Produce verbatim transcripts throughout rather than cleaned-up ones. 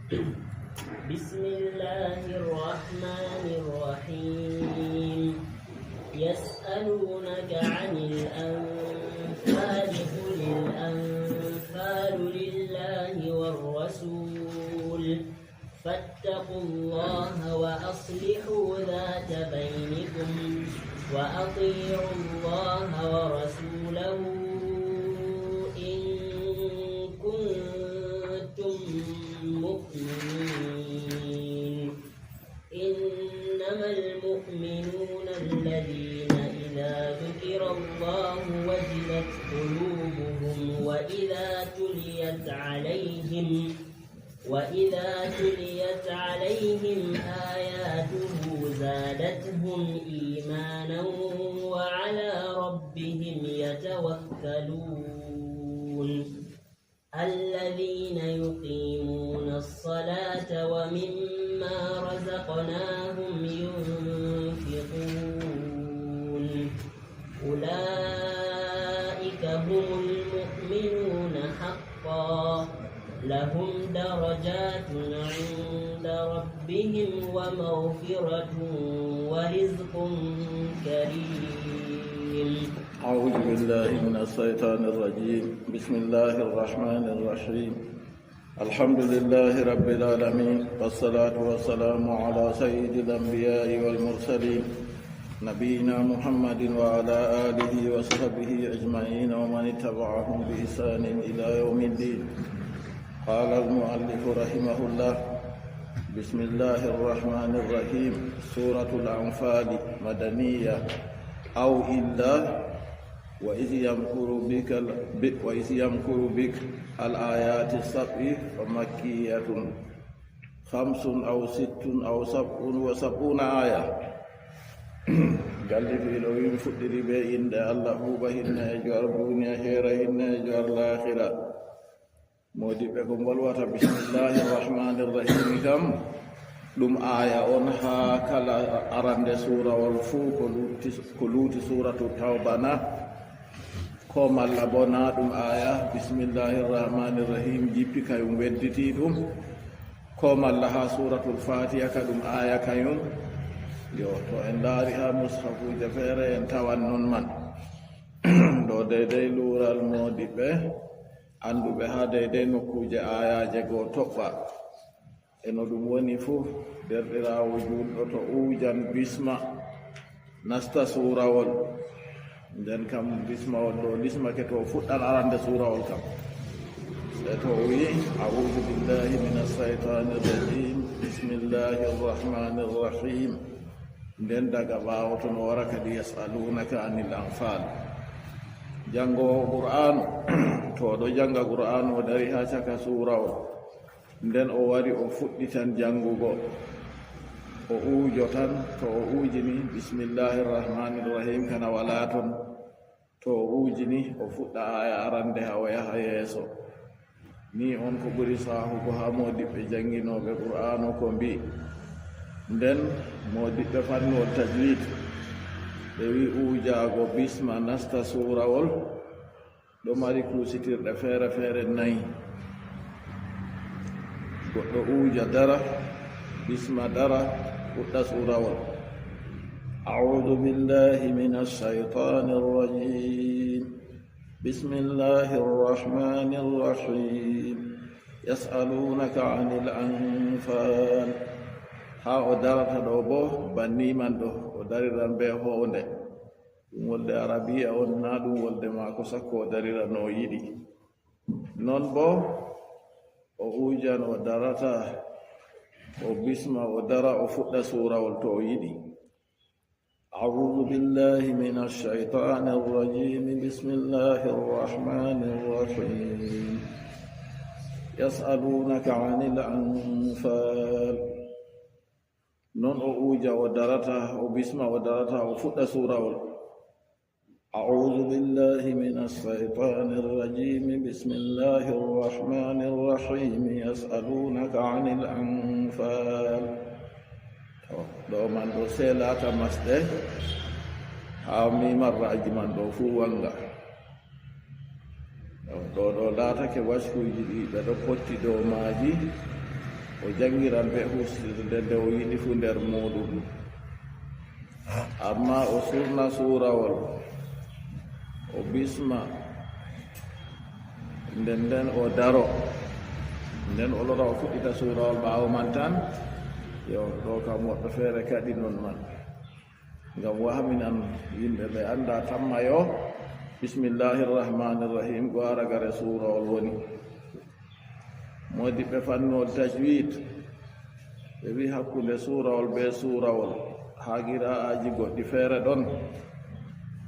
بسم الله الرحمن الرحيم. يسألونك عن الأنفال، قل الأنفال لله والرسول، فاتقوا الله وأصلحوا ذات بينكم، وأطيعوا الله ورسوله إن كنتم مؤمنين. إنما المؤمنون الذين إذا ذكر الله وجلت قلوبهم وإذا تليت عليهم، وإذا تليت عليهم آياته زادتهم إيمانا وعلى ربهم يتوكلون. الذين يقيمون الصلاة ومما رزقناهم ينفقون. أولئك هم المؤمنون حقا، لهم درجات عند ربهم ومغفرة ورزق كريم. أعوذ بالله من الشيطان الرجيم. بسم الله الرحمن الرحيم. الحمد لله رب العالمين، والصلاة والسلام على سيد الأنبياء والمرسلين، نبينا محمد وعلى آله وصحبه أجمعين ومن اتبعهم بإحسان إلى يوم الدين. قال المؤلف رحمه الله: بسم الله الرحمن الرحيم. سورة الأنفال، مدنية أو إلا وإذ يمكر بك ال-، ب-، وإذ يمكر بك الآيات السبع، فمكية خمس أو ست أو سبع وسبعون آية. Gallifiiɗo wi mi fuɗɗiri bee innde Allah, huuba hinneejo, arduuniya heera hinneejo, arlaaxira. Moodiɓɓe, ko mbolwata bismillaahi rahmaani rahiimi kam, ɗum aaya on haa kala arande suurawol fuu, ko luuti, ko luuti suuratu Tawba na? Ko malla bo na ɗum aaya bismillaahi rahmaani rahiim jippi kayum wedditi ɗum? Ko malla haa suuratul Faatiha ka ɗum aaya kayum? Yo, to en ndaari haa mushafuuje feere, en tawan non man. Ɗo deydey luural moodiɓɓe, annduɓe haa deydey nokkuuje aayaaje goo toɓɓa. E no ɗum woni fuu, deerɗiraawo juulɗo to uujan bisma, nasta suurawol. Nden kam bismawol ɗo lismake to fuɗɗan arande suurawol kam. Sey to o wi'i, "A'uuzu billaahi mina shaytaani rajiim. Bismillaahi rahmaani rahiim." Nden daga ɓaawo ton o wara kadi, "Yas'aluunaka anil anfaal." Janngo Qur'aanu, to o ɗo jannga Qur'aanu, o dari haa caka suurawol. Nden o wari o fuɗɗitan janngugo. O uujo tan, to o uujini, "Bismillaahi rahmaani rahiim," kana walaa ton. To o uujini, o fuɗɗa aaya arande haa o yaha yeeso. Ni on ko ɓuri saahugo haa moodiɓɓe jannginooɓe Qur'aanu ko mbi'i. Nden moodiɓɓe fannuwol tajwiid, ɓe wi'i uujaago bisma nasta suurawol, ɗo mari kuusitirɗe feere-feere nayi. Goɗɗo uuja dara, bisma dara, fuɗɗa suurawol. أعوذ بالله من الشيطان الرجيم. بسم الله الرحمن الرحيم. يسألونك عن الأنفال. Haa o darata ɗo bo, banni man ɗo, o dariran be hoonde. Ɗum wolde Arabiya on, naa ɗum wolde maako sakko o darira no o yiɗi. Non bo, o uujan, o darata, o bisma, o dara, o fuɗɗa suurawol to o yiɗi. أعوذ بالله من الشيطان الرجيم. بسم الله الرحمن الرحيم. يسألونك عن الأنفال. Non o uuja, o darata, o bisma, o darata, o fuɗɗa suurawol. أعوذ بالله من الشيطان الرجيم. بسم الله الرحمن الرحيم. يسألونك عن الأنفال. To, ɗo man ɗo sey laata masɗe, haa mimarraaji man ɗo fuu wanga. Ɗo, ɗo, ɗo laatake wasfuuji ɗi ɓe ɗo potti dow maaji. O janngiran ɓe hustirde nde o yiɗi fuu nder muuɗum. Ammaa o surna suurawol, o bisma, nden nden o daro, nden o lora o fuɗɗita suurawol ɓaawo man tan. Yo, ɗo kam woɗɗo feere kadi non man. Ngam wahminan yimɓe ɓe annda tamma yo, Bismillahir Rahmanir Rahim, ko aragare suurawol woni. Moodiɓɓe fannuwol tajwid, ɓe wi hakkunde suurawol bee suurawol, haa qiraa'aaji goɗɗi feere ɗon.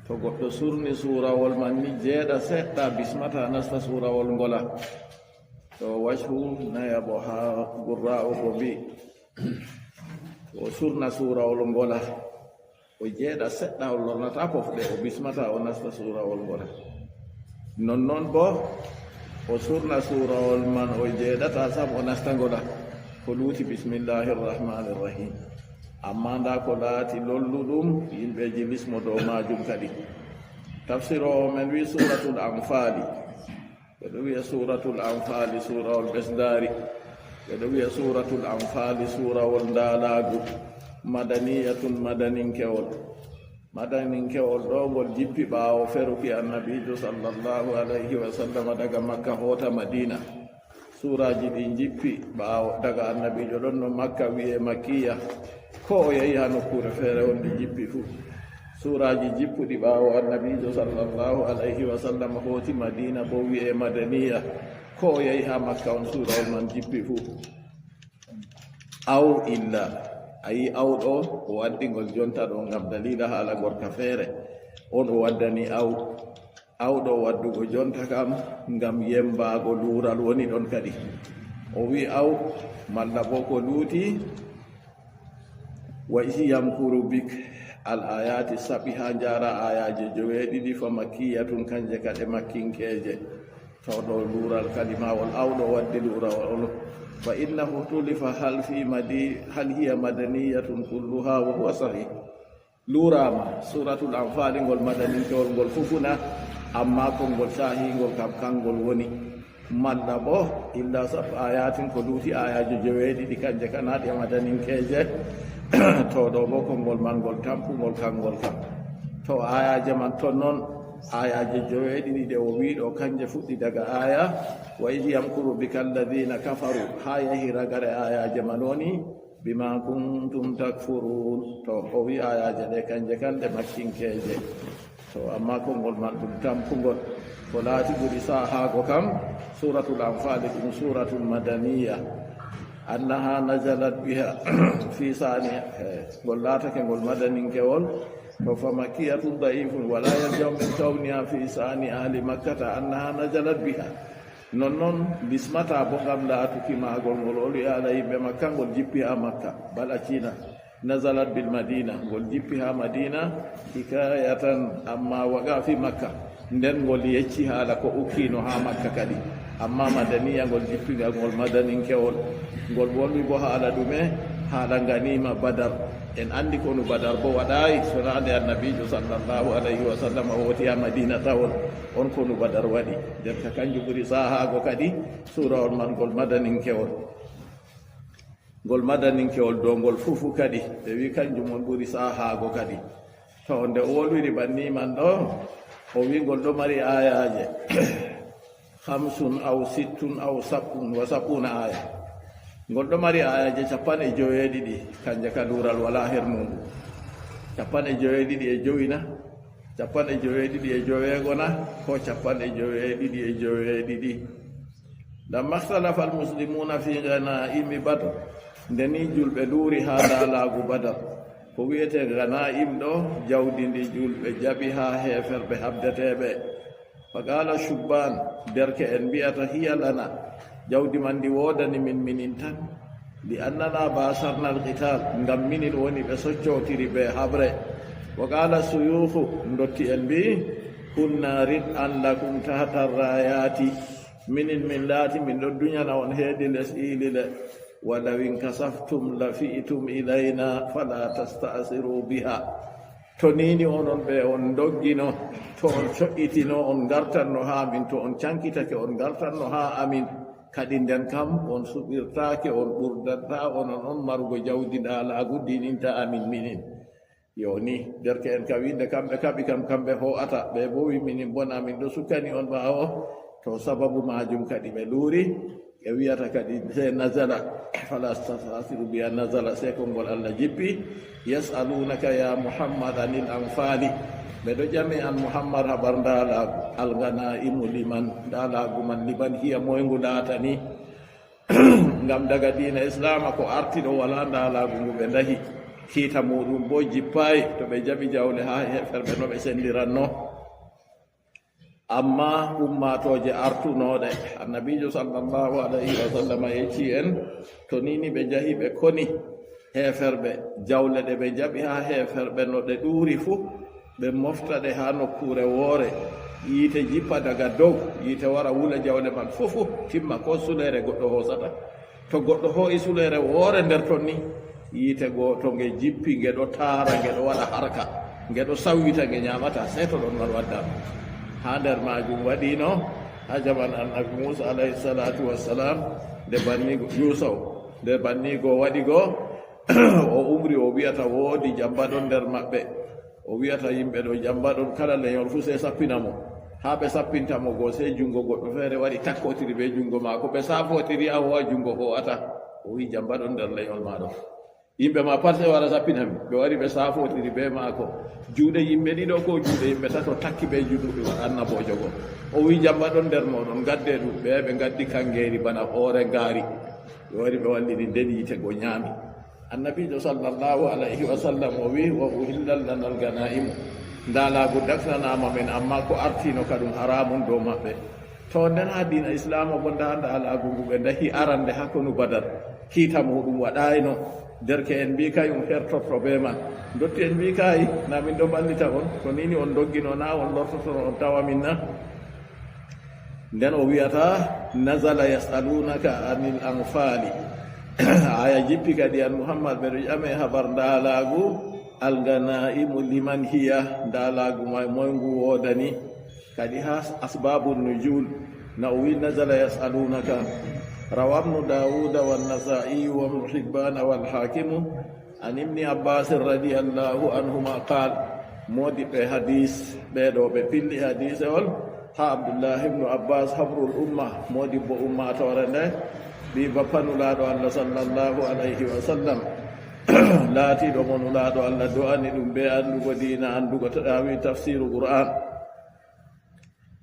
To goɗɗo surni suurawol man ni jeeɗa seɗɗa, bismata nasta suurawol ngola. To wajhu nayaɓo haa qurraa'u ko mbi, o surna suurawol ngola. O jeeɗa seɗɗa, o lornata pofɗe, o bismata, o nasta suurawol ngola. Nonnon boo, o surna suurawol man, o jeeɗata sam, o nasta ngola. Ko luuti, Bismillahir Rahmanir Rahim. Ammaa ndaa ko laati lolluɗum, yimɓeeji lismo dow maajum kadi. Tafsiroowo men wi Suuratul Anfaali. Ɓe ɗo wi'a Suuratul Anfaali, suurawol ɓesdaari. Ɓe ɗo wi'a Suuratul Anfaali, suurawol ndaalaagu, madaniyatun, madaninkewol. Madaninkewol ɗo, ngol jippi ɓaawo feruki Annabiijo, sallallahu alayhi wa sallam, daga Makka hoota Madiina. Suuraaji ɗi jippi ɓaawo daga Annabiijo ɗon no Makka, wi'e Makkiya. Ko o yahi haa nokkuure feere on, ɗi jippi fuu. Suuraaji jippuɗi ɓaawo Annabiijo, sallallahu alayhi wa sallam, hooti Madiina boo, wi'e Madaniya. Ko o yahi haa Makka on, suurawol man jippi fuu. Aw illa, a yi aw ɗo, o waddi ngol jonta ɗo ngam daliila haala gorka feere. On o waddani aw. Aw ɗo waddugo jonta kam ngam yembaago luural woni ɗon kadi. O wi aw, malla boo ko luuti, wa izi yamkuru bik, al ayaati saɓi haa njaara aayaaje joweeɗiɗi, fa makkiyatun, kanje kaɗe makkinkeeje. To ɗo luural kalimawol aw ɗo waddi luurawol. Fa innahu tulifa hal fi madi-, hal hiya madaniyatun kulluha wa huwa sahih. Luuraama, Suuratul Anfaali ngol madaninkewol ngol fufuna, ammaa konngol caahingol kam kanngol woni. Malla boo, illa saɓ ayatin ko luuti aayaajo joweeɗiɗi, kanje kanaaɗe madaninkeeje. To ɗo boo konngol man ngol tampungol kanngol kam. To aayaaje man ton non, aayaaje joweeɗiɗi ɗe o wi'i ɗo, kanje fuɗɗi daga aaya, wa iz yamkuru bika alladhina kafaru, haa yahi ragare aayaaje man woni, bima kuntum takfurun. To, o wi aayaaje ɗe kanje kan ɗe makkinkeeje. To, ammaa konngol man ɗum tampungol. Ko laati ɓuri saahaago kam, Suuratul Anfaali ɗum Suuratul Madaniya. Annaha nazalat biha fi sani, eh, ngol laatake ngol madaninkewol. To, fa makkiyatun da'ifun, wala yalzamu min kawniha fi sani ahli makkata annaha nazalat biha. Nonnon bismata bo ngam laatuki maagol ngol oli haala yimɓe Makka, ngol jippi haa Makka. Bal accina, nazalat bil Madina, ngol jippi haa Madina, hikayatan amma waqa fi Makka. Nden ngol yecci haala ko ukkino haa Makka kadi. Amma madaniya, ngol jippi ngal ngol madaninkewol. Ngol wolwi bo haala ɗume? Haala nganima Badar. En andi konu Badar bo waɗaay, sonaa nde Annabiijo sallallahu alayhi wa sallam o hooti haa Madina tawon. On konu Badar waɗi. Nden ka kanjum ɓuri saahaago kadi, suurawol man ngol madaninkewol. Ngol madaninkewol dow ngol fufu kadi, ɓe wi kanjum on ɓuri saahaago kadi. To nde o wolwiri banni man ɗo, o wi ngol ɗo mari aayaaje. Khamsun aw sittun aw sab'un wa sab'una aaya. Ngol ɗo mari aayaaje cappanɗe joweeɗiɗi, kanje ka luural walaa her muuɗum. Cappanɗe joweeɗiɗi e jowi na? Cappanɗe joweeɗiɗi e joweego na? Ko cappanɗe joweeɗiɗi e joweeɗiɗi? Lamma ikhtalafa al-muslimuna fi ghanaimi Badr, nde ni julɓe luuri haa ndaalaagu Badar, ko wi'etee ghanaim ɗo, jawdi ndi julɓe jaɓi haa heeferɓe habdeteeɓe. Fa qaala shubbaan, derke'en mbi'ata, hiya lana, jawdi man ndi woodani min minin tan. Li annana baasarna al-qitaal, ngam minin woni ɓe soccootiri bee haɓre. Wa qaala suyuukhu, ndotti'en mbi'i, kunna rid'an lakum tahta raayaati, minin min laati min ɗon dunyana on heedi les iilile. Wa law inkasaftum lafi'tum ilayna fala tasta'siru biha. To ni ni onon ɓe on ndoggino, to on co'itino, on ngartanno haa amin, to on cankitake, on ngartanno haa amin. Kadi nden kam, on suɓirtaake, on ɓurdataa, onon on marugo jawdi ndaalaagu diininta amin minin. Yo ni, derke'en ka wiinde kamɓe kaɓi kam, kamɓe hoo'ata, ɓe bo wi minin bona min ɗo sukkani on ɓaawo. To sababu maajum kadi ɓe luuri, ɓe wi'ata kadi se nazala, fala tastasiru biya nazala, se konngol Allah jippi, yas'alunaka ya Muhammad anil anfali. Ɓe ɗo ƴame an Muhammad habar ndaalaagu, alganaimu liman, ndaalaagu man liman hiya, moy ngu laatani? Ngam daga diina Islaama ko arti ɗo walaa ndaalaagu ngu ɓe ndahi. Kiita muuɗum boo jippaay to ɓe jaɓi jawle haa heeferɓe no ɓe senndiranno. Ammaa ummaatooje artunooɗe, Annabiijo sallallahu alayhi wa sallam yecci en, to nii ni ɓe njahi ɓe koni heeferɓe, jawle ɗe ɓe njaɓi haa heeferɓe no ɗe ɗuuri fuu, ɓe mofta ɗe haa nokkuure woore, yiite jippa daga dow, yiite wara wula jawle man fuu fuu, timma koo suleere goɗɗo hoosata. To goɗɗo hoo'i suleere woore nder ton ni, yiite go to nge jippi, nge ɗo taara, nge ɗo waɗa harka, nge ɗo sawwita, nge nyaamata, sey to ɗon man wadda. Haa nder maajum waɗiino haa jaman Annabi Muusa alayhi salaatu wassalaam, nde banniigo Yuusuf, nde banniigo waɗi go, o umri o wi'ata woodi jamba ɗon nder maɓɓe. O wi'ata yimɓe ɗo jamba ɗon, kala lenyol fuu sey sappina mo. Haa ɓe sappinta mo go, sey junngo goɗɗo feere wari takkotiri bee junngo maako. Ɓe saafotiri, a hoo'a junngo hoo'ata. O wi'i jamba ɗon nder lenyol maaɗo. Yimɓe ma pat sey wara sappina mi. Ɓe wari ɓe saafotiri bee maako. Juuɗe yimɓe ɗiɗo koo juuɗe yimɓe tato takki bee junngo annaboojo go. O wi'i jamba ɗon nder mooɗon, ngadde ɗum. Ɓe, ɓe ngaddi kaŋgeeri bana hoore ngaari. Ɓe wari ɓe wallini nden yiite go nyaami. Annabiijo sallallahu alayhi wa sallam o wi'i, "Wa uhillat lana al-ganaimu." Ndaalaagu daknanaama men, ammaa ko artiino ka ɗum haraamun dow maɓɓe. To nden haa diina Islaama bo ndaa ndaalaagu ngu ɓe ndahi arande haa konu Badar. Kiita muuɗum waɗaayno. Derke'en mbi'i kayum hertorto bee man. Ndotti'en mbi'i kay, na min ɗo mballita on. To nii ni on ndoggino na on lortotono on tawa min na? Nden o wi'ata, "Nazala yas'alunaka anil anfali." Aya jippi kadi an Muhammad, ɓe ɗo ƴame habar ndaalaagu, alganaimu liman hiya, ndaalaagu may moy ngu woodani? Kadi haa asbabun nujul, na o wi'i, "Nazala yas'alunaka." Rawa ibnu Dawuda wan Nasa'i wa ibnu Hibbana wal Hakimu, an Ibni Abbas radiyallahu anhuma qaal, moodiɓɓe hadiis ɓee ɗo ɓe pilli hadiisewol haa Abdullahi ibnu Abbas, habrul umma, moodibbo ummaatoore nde, ɓii bappa Nulaaɗo Allah sallallahu alayhi wa sallam, laatiiɗo mo Nulaaɗo Allah do'ani ɗum bee anndugo diina, anndugo to ɗaawi tafsiiru Qur'aan.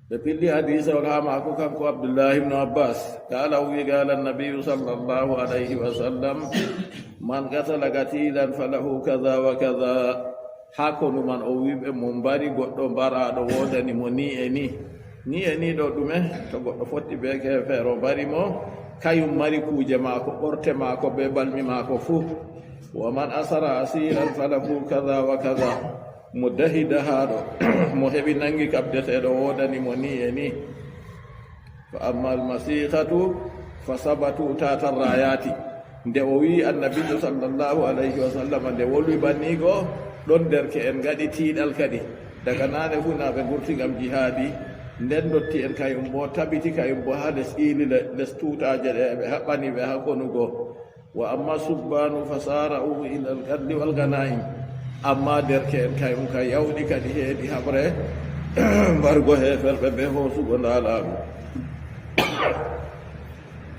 Ɓe pilli hadiisewol haa maako, kanko Abdullahi ibnu Abbas. Qaala, o wi'i, qaala annabiyyu sallallahu alayhi wa sallam, "Man qatala qatilan falahu kaza wa kaza." Haa konu man o wi'i ɓe, mo mbari goɗɗo mbaraaɗo woodani mo nii e nii. Nii e nii ɗo ɗume? To goɗɗo fotti bee keefeero mbari mo, kayum mari kuuje maako, ɓorte maako bee balmi maako fuu. "Wa man asara asiran falahu kaza wa kaza." Mo dahi dahaaɗo, mo heɓi naŋgi kaɓdeteeɗo woodani mo nii e nii. Fa amma almasiihatu fa sabatu taata rayati. Nde o wi'i annabiijo sallallahu alayhi wa sallam, nde wolwi banniigo, ɗon derke'en ngaɗi tiiɗal kadi. Daga naane fuu na ɓe ngurti ngam jihaadi. Nden ndotti'en kayum boo tabiti kayum boo haa les iili le-, les tuutaaje ɗe ɓe haɓɓani ɓe haa konugo. Wa amma subbaanu fa saara'u ilal qatli wal ganaa'im. Amma derke'en kayum ka yawɗi kadi heedi haɓre mbargo heeferɓe bee hoosugo ndaalaagu.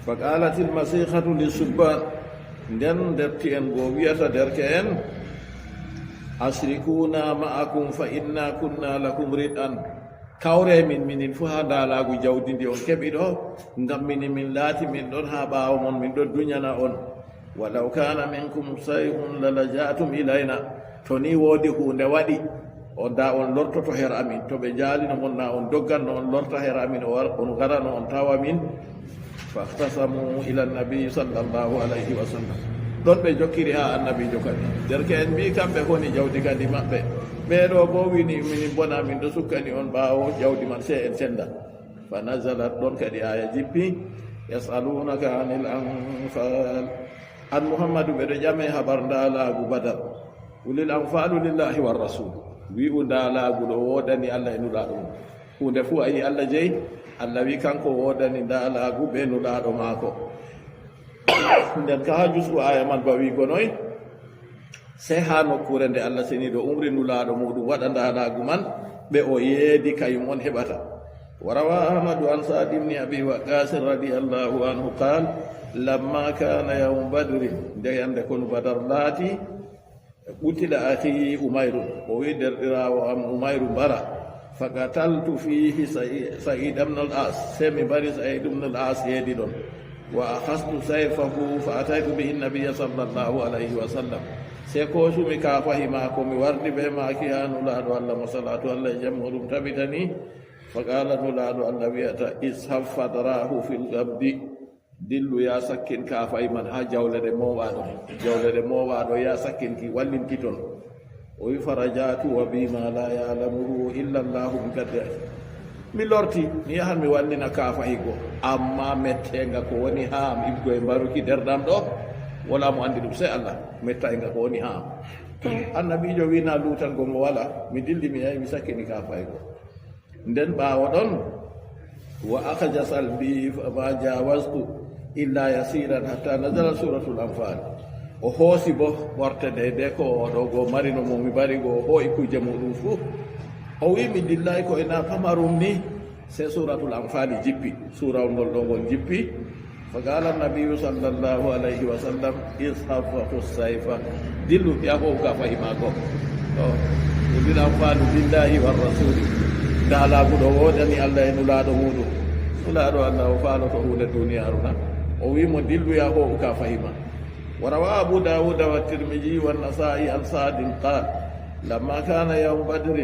Fa qaalatil masiihatu lis subbaan. Nden ndotti'en go wi'ata derke'en, "Ashrikuna ma'akum fa inna kunna lakum rid'an." Kawre min, minin fuu haa ndaalaagu jawdi ndi on keɓi ɗo, ngam minin min laati min ɗon haa ɓaawo mon, min ɗon dunyana on. "Walaw kana minkum shay'un lalaja'tum ilayna." To ni woodi huunde waɗi, on da on lortoto her amin. To ɓe njaalino mon na on dogganno on lorta her amin, o war-, on ngarano on tawa min. Fahtasamu ila nabi sallallahu alayhi wa sallam. Ɗon ɓe jokkiri haa annabiijo kadi. Derke'en mbi'i kamɓe koni jawdi kadi maɓɓe. Ɓee ɗo boo wini minin bona min ɗo sukkani on ɓaawo jawdi man sey en senda. Fa nazalat, ɗon kadi aya jippi, "Yas'alunaka anil anfal." An Muhammadu, ɓe ɗo ƴame habar ndaalaagu Badar. Qulil anfalu lillahi war rasul. Wi'u ndaalaagu ɗo woodani Allah e Nulaaɗo mum. Huunde fuu a yi Allah jeyi, Allah wi kanko woodani ndaalaagu be nulaaɗo maako. Nden ka haa jusgu aaya man ba wiigo noy, sey haa nokkuure nde Allah seniiɗo umri nulaaɗo muuɗum waɗa ndaalaagu man, ɓe o yeedi kayum on heɓata. وروى أحمد عن سعد بن أبي وقاص رضي الله عنه قال: لما كان يوم بدر, nde yande konu Badar laati, قتل أخي عمير, o wi derɗiraawo am Umayru mbara. فقتلت فيه سعي-, سعيد بن العاص, sey mi mbari Sa'id ibn al-As yeedi ɗon. وأخذت سيفه فأتيت به النبي صلى الله عليه وسلم. Sey koosumi kaafahi maako, mi wardi bee maaki haa nulaaɗo Allah, mo salaatu Allah e jam muuɗum tabitani. فقال, nulaaɗo Allah wi'ata, اذهب فادرعه في القبض. Dillu, yaa sakkin kaafahi man haa jawle ɗe moowaaɗo. Jawle ɗe moowaaɗo, yaa sakkin ki, wallin ki ton. O wi, فرجعت وبي ما لا يعلمه إلا الله من قدره. Mi lorti, mi yahan mi wallina kaafahi go. Ammaa metteenga ko woni haa am, iɓgo e mbaruki derɗam ɗo, walaa mo anndi ɗum, sey Allah. Metteenga ko woni haa am. To, annabiijo wi na luutango mo walaa, mi dilli, mi yahi, mi sakkini kaafahi go. Nden ɓaawo ɗon, وأخذ سلبي فما جاوزت إلا يسيرا حتى نزلت سورة الأنفال. O hoosi bo ɓorte deydey ko o ɗo go marino mo mi mbari go, o hoo'i kuuje muuɗum fuu. O wi, mi dillaay ko e na pamarum ni, sey Suuratul Anfaali jippi, suurawol ngol ɗo ngol jippi. فقال النبي صلى الله عليه وسلم: اذهب فخذ سيفك. Dillu, yaa hoo'u kaafahi maako. To, قل الأنفال لله والرسول. Ndaalaagu ɗo woodani Allah e nulaaɗo muuɗum. Nulaaɗo Allah o faaloto huunde duniyaaru na? O wi mo, dillu, yaa hoo'u kaafahi ma. وروى أبو داود والترمذي والنسائي عن سعد قال: لما كان يوم بدر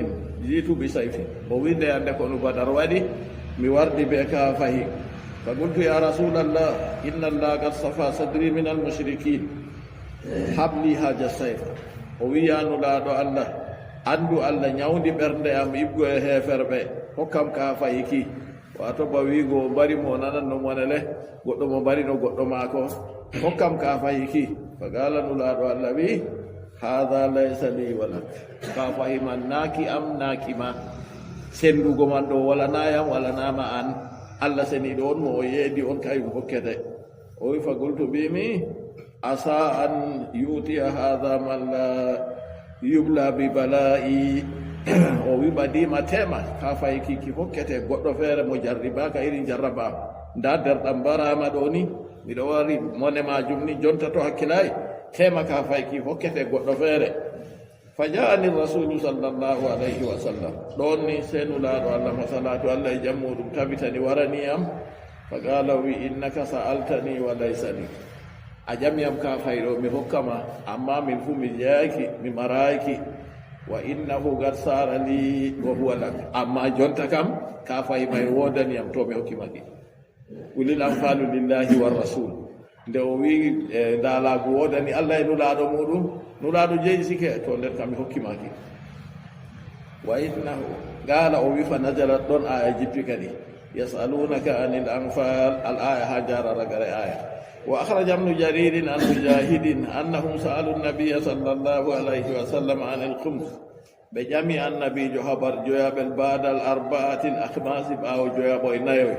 جئت بسيف. O wi nde yande konu Badar waɗi, mi wardi bee kaafahi. فقلت: يا رسول الله، إن الله قد صفى صدري من المشركين، هب لي هذا السيف. O wi, yaa nulaaɗo Allah, anndu Allah nyawndi ɓernde am iɓgo e heeferɓe, hokkam kaafahi ki. Waato ba wi'go o mbari mo, o nananno mo ne le, goɗɗo mo mbarino goɗɗo maako, hokkam kaafahi ki. فقال, nulaaɗo Allah wi, هذا ليس لي ولك. Kaafahi man naa ki am, naa ki ma. Senndugo man ɗo walanaa yam, walanaa ma an. Allah seniiɗo on mo o yeedi on kayum hokkete. O wi, فقلت, mbiimi, عسى أن يؤتي هذا من لا يبلى ببلائي. O wi, ɓadiima, teema, kaafahi ki, ki hokkete goɗɗo feere mo jarribaaka irin jarraba am. Ndaa derɗam mbaraama ɗo ni, miɗo wari mone maajum ni, jonta to hakkilaay, teema kaafahi ki hokkete goɗɗo feere. فجاءني الرسول صلى الله عليه وسلم. Ɗon ni sey nulaaɗo Allah, mo salaatu Allah e jam muuɗum tabitani, warani yam. فقال, o wi, إنك سألتني وليس لي. A ƴami yam kaafahi ɗo, mi hokka ma, ammaa min fuu mi jeyaaki, mi maraaki. وإنه قد صار لي وهو لك. Ammaa jonta kam, kaafahi may woodani yam, to mi hokki ma ki. قل الأنفال لله والرسول. Nde o wi, e, ndaalaagu woodani Allah e nulaaɗo muuɗum, nulaaɗo jeyi sike, to nden kam mi hokki ma ki. وإنه قال, o wi, فنزلت, ɗon aaya jippi kadi. يسألونك عن الأنفال, al aaya haa njaara ragare aaya. وأخرج ابن جرير عن مجاهد أنهم سألوا النبي صلى الله عليه وسلم عن الخمس. Ɓe ƴami Annabiijo habar joyaɓel, بعد الأربعة الأخماس, ɓaawo joyaɓoy nayoy.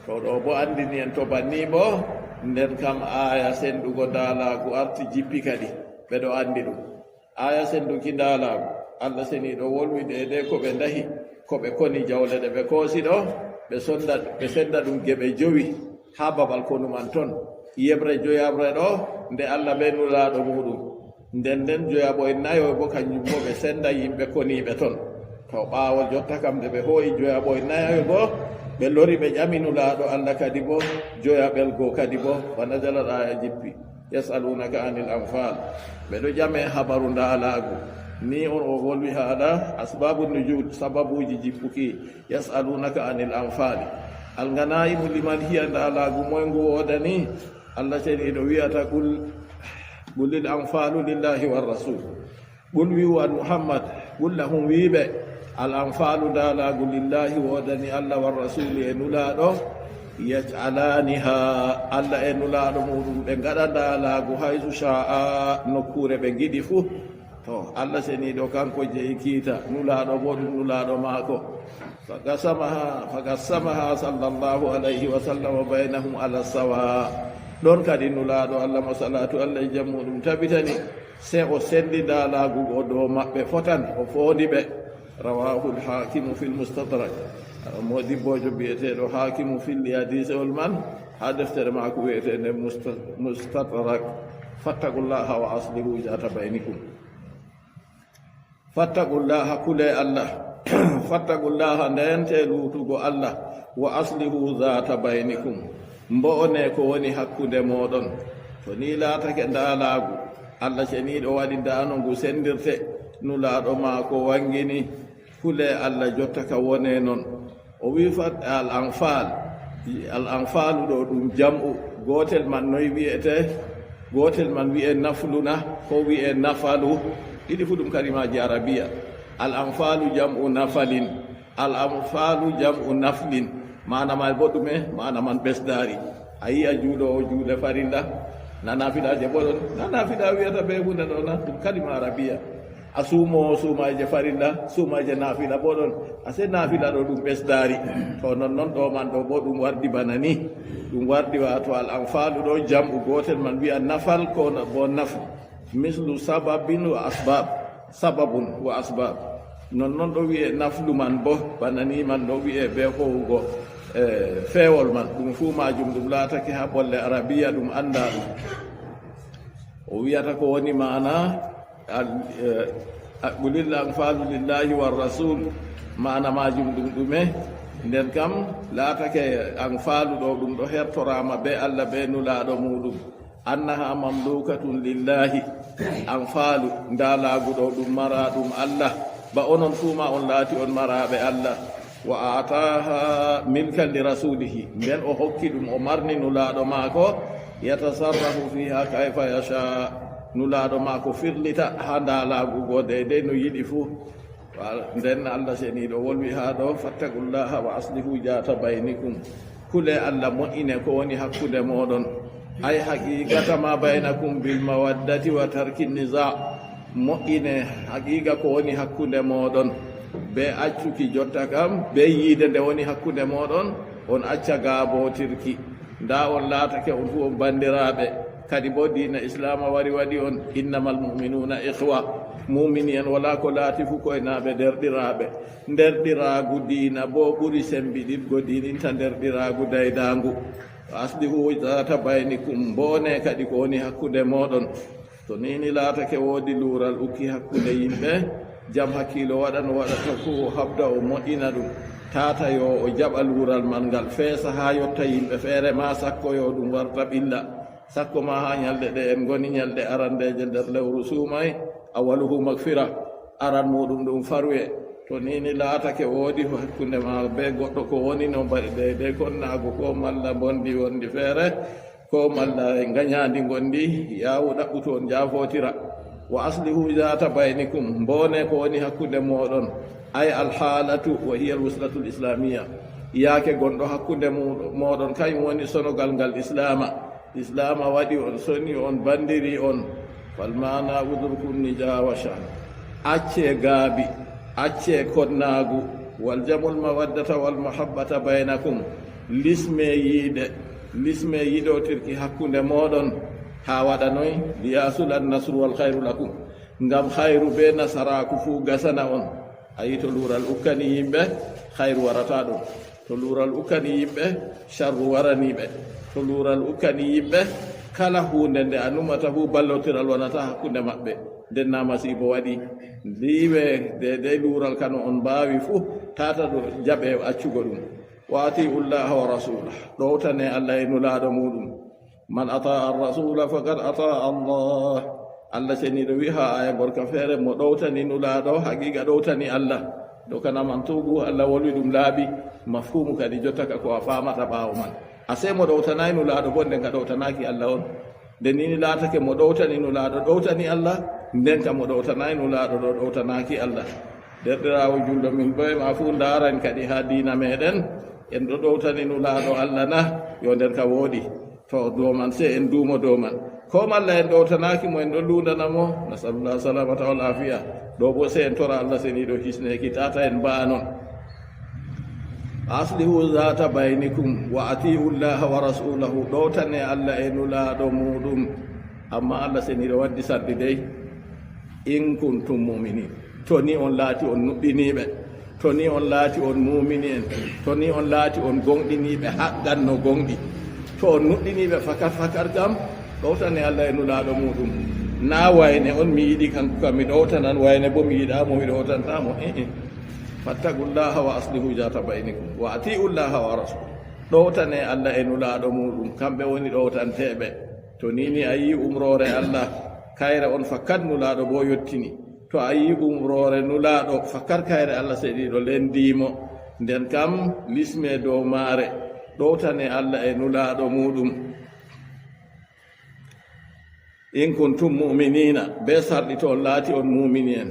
To ɗo bo anndini en to banni bo, nden kam aaya senndugo ndaalaagu arti jippi kadi. Ɓe ɗo anndi ɗum. Aaya sennduki ndaalaagu, Allah seniiɗo wolwi deydey ko ɓe ndahi, ko ɓe koni, jawle ɗe ɓe koosi ɗo, ɓe sonda, ɓe sennda ɗum geɓe jowi haa babal konu man ton. Yeɓre joyaɓre ɗo, nde Allah be nulaaɗo muuɗum. Nden nden joyaɓoy nayoy bo, kanjum bo ɓe sennda yimɓe koniiɓe ton. To ɓaawo jotta kam, nde ɓe hoo'i joyaɓoy nayoy go, ɓe lori ɓe ƴami nulaaɗo Allah kadi bo, joyaɓel go kadi bo, فنزلت, aaya jippi. يسألونك عن الأنفال. Ɓe ɗo ƴame habaru ndaalaagu. Ni on o wolwi haala أسباب النزول, sababuuji jippuki. يسألونك عن الأنفال. الغنائم لمن هي, ndaalaagu moy ngu woodani? Allah seniiɗo wi'ata, قل، قل الأنفال لله والرسول. قل, wi'u an Muhammad, قل لهم, wi'ɓe, الأنفال, ndaalaagu, لله, woodani Allah, والرسول, e nulaaɗo. يجعلانها, Allah e nulaaɗo muuɗum ɓe ngaɗa ndaalaagu, حيث شاء, nokkuure ɓe ngiɗi fuu. To, Allah seniiɗo kanko jeyi kiita, nulaaɗo bo ɗum nulaaɗo maako. فقسمها، فقسمها صلى الله عليه وسلم بينهم على السواء. Ɗon kadi Nulaaɗo Allah mo salaatu Allah e jam muuɗum tabitani, sey o senndi ndaalaagu go dow maɓɓe fotan, o foondi ɓe. رواه الحاكم في المستدرك. Moodibboojo biyeteeɗo Haakimu filli hadiisewol man haa deftere maako wi'eteende Musta-, Mustadrak. فاتقوا الله وأصلحوا ذات بينكم. فاتقوا الله, kulee Allah. فاتقوا الله, ndeentee luutugo Allah. وأصلحوا ذات بينكم, mbo'onee ko woni hakkunde mooɗon. To nii laatake ndaalaagu, Allah Ceniiɗo waɗi ndaa no ngu senndirte, Nulaaɗo maako wanngini, kulee Allah jotta ka wonee non. O wi'i fat al anfal, al anfalu ɗo ɗum jam'u, gootel man noy wi'etee? Gootel man wi'ee naflu na, ko wi'ee nafalu? Ɗiɗi fu ɗum kalimaaji arabiya. Al anfalu jam'u nafalin, al anfalu jam'u naflin. Maana man bo ɗume? Maana man ɓesdaari. A yi'a juuloowo juule farilla, na naafilaaje bo ɗon, na naafila wi'ata bee huunde ɗo na, ɗum kalima arabiya. A suumoowo suumayje farilla, suumayje naafila bo ɗon, a sey naafila ɗo ɗum ɓesdaari. To non non ɗo man ɗo bo ɗum wardi bana ni. Ɗum wardi waato al anfalu ɗo jam'u gootel man wi'a nafal ko na-, bo nafl. Mislu sababin wa asbab. Sababun wa asbab. Non non ɗo wi'ee naflu man bo, bana ni man ɗo wi'ee bee howugo, eh, feewol man. Ɗum fuu maajum ɗum laatake haa bolle arabiya ɗum anndaa ɗum. O wi'ata ko woni maana, al-, eh, a-, qulil anfalu lillahi war rasul. Maana maajum ɗum ɗume? Nden kam laatake anfalu ɗo ɗum ɗo hertoraama bee Allah bee Nulaaɗo muuɗum. Annaha mamlukatun lillahi. Anfalu, ndaalaagu ɗo ɗum maraaɗum Allah. Ba onon fuu ma on laati on maraaɓe Allah. Wa aataaha milkan li rasulihi. Nden o hokki ɗum, o marni Nulaaɗo maako, yatasarrafu fiha kayfa yasha. Nulaaɗo maako firlita haa ndaalaagu go deydey no yiɗi fuu. Wa-, nden Allah Ceniiɗo wolwi haa ɗo, "Fattaqullaha wa aslihu zaata baynikum." Kulee Allah, mo'inee ko woni hakkunde mooɗon. Ay haqiqata ma baynakum bil mawaddati wa tarki niza. Mo'inee haqiqa ko woni hakkunde mooɗon. Bee accuki jotta kam, bee yiide nde woni hakkunde mooɗon, on acca gaabootirki. Ndaa, on laatake on fuu on banndiraaɓe. Kadi boo, diina Islaama wari waɗi on, "Innamal mu'minuuna ikhwa." Muumini en walaa ko laati fuu koynaaɓe, derɗiraaɓe. Nderɗiraagu diina boo ɓuri semmbiɗingo, diininta nderɗiraagu daydaangu. "Wa aslihu zaata baynikum." Mboonee kadi ko woni hakkunde mooɗon. To nii ni laatake woodi luural ukki hakkunde yimɓe, jam hakkiilo waɗa no waɗata fuu, o haɓda, o mo'ina ɗum. Tata yo o jaɓa luural man ngal feesa haa yotta yimɓe feere, maa sakko yo ɗum warta ɓilla. Sakko maa haa nyalɗe ɗe en ngoni, nyalɗe arandeeje nder lewru suumay, awaluhu magfira, aran muuɗum ɗum farwe. To nii ni laatake woodi hakkunde maa bee goɗɗo ko woni no mbaɗi deydey konnaagu ko malla mbondi wondi feere, ko malla e ngañaandi ngondi, yaawu ɗaɓɓu toon, njaafootira. "Wa aslihu zaata baynikum." Mboonee ko woni hakkunde mooɗon. Ay alhaalatu wa hiya alwuslatul islaamiya. Yaake gonɗo hakkunde mu-, mooɗon, kañum woni sonogal ngal Islaama. Islaama waɗi on, soni on, banndiri on. Fal maana udrukum nijawasha. Accee gaabi, accee konnaagu. Waljamul mawaddata wal mahabbata baynakum. Lismee yiide, lismee yiɗootirki hakkunde mooɗon. Haa waɗa noy? "Liyasula nasru wal khayru lakum." Ngam hayru bee nasaraaku fuu gasana on. A yi to luural ukkani yimɓe, hayru warata ɗum. To luural ukkani yimɓe, sharru warani ɓe. To luural ukkani yimɓe, kala huunde nde a numata fuu, ballotiral wonata hakkunde maɓɓe. Nden na masiibo waɗi. Ndiiwe deydey luural kano on mbaawi fuu, tata ɗo jaɓe accugo ɗum. "Wa ati'u Llaha wa rasulah." Ɗowtane Allah e Nulaaɗo muuɗum. "Man ataa ar-rasula faqad ataa Allah." Allah Ceniiɗo wi'i haa aaya gorka feere, "Mo ɗowtani Nulaaɗo, haqiiqa ɗowtani Allah." Ɗo kana man tuubu, Allah wolwi ɗum laaɓi, mafhuumu kadi jotta ka ko a faamata ɓaawo man. A sey mo ɗowtanaay Nulaaɗo bo, nden ka ɗowtanaaki Allah on. Nde nii ni laatake mo ɗowtani Nulaaɗo, ɗowtani Allah, nden ka mo ɗowtanaay Nulaaɗo ɗo, ɗowtanaaki Allah. Derɗiraawo julɗo, min ɗo e ma fuu ndaaran kadi haa diina meeɗen. En ɗo ɗowtani Nulaaɗo Allah na? Yo nder ka wooɗi. To dow man, sey en duumo dow man. Ko malla en ɗowtanaaki mo, en ɗo luundana mo. Nasalullah salamata wal afiya. Ɗo bo sey en tora Allah Seniiɗo hisneeki, tata en mbaanon. Aslihu zata baynikum wa ati'u llaha wa rasulahu, ɗowtane Allah e nulaaɗo muɗum. Amma Allah seniiɗo waddi sarɗi dey, in kuntum mu'minin, to ni on laati on nuɗɗiniiɓe, to ni on laati on muumini en, to ni on laati on gonɗiniiɓe haqqan no gonɗi, to on nuɗɗiniiɓe fakat fakat kam, ɗowtane Allah e nulaaɗo muɗum. Na wayne on mi yiɗi kanko kam mi ɗowtanan, wayne bo mi yiɗa mo mi ɗowtanta mo. Eh, eh. Fattaqullaha wa aslihu zata baynikum wa ati'u llaha wa rasul. Ɗowtane Allah e nulaaɗo muɗum, kamɓe woni ɗowtanteeɓe. To ni ni a yii umroore Allah, kayre on fakat nulaaɗo bo yottini. To a yii umroore nulaaɗo fakat kayre Allah seniiɗo lendii mo, nden kam lisme dow maare, ɗowtane Allah e nulaaɗo muɗum. In kuntum mu'minina, be sarɗi to on laati on muumini en.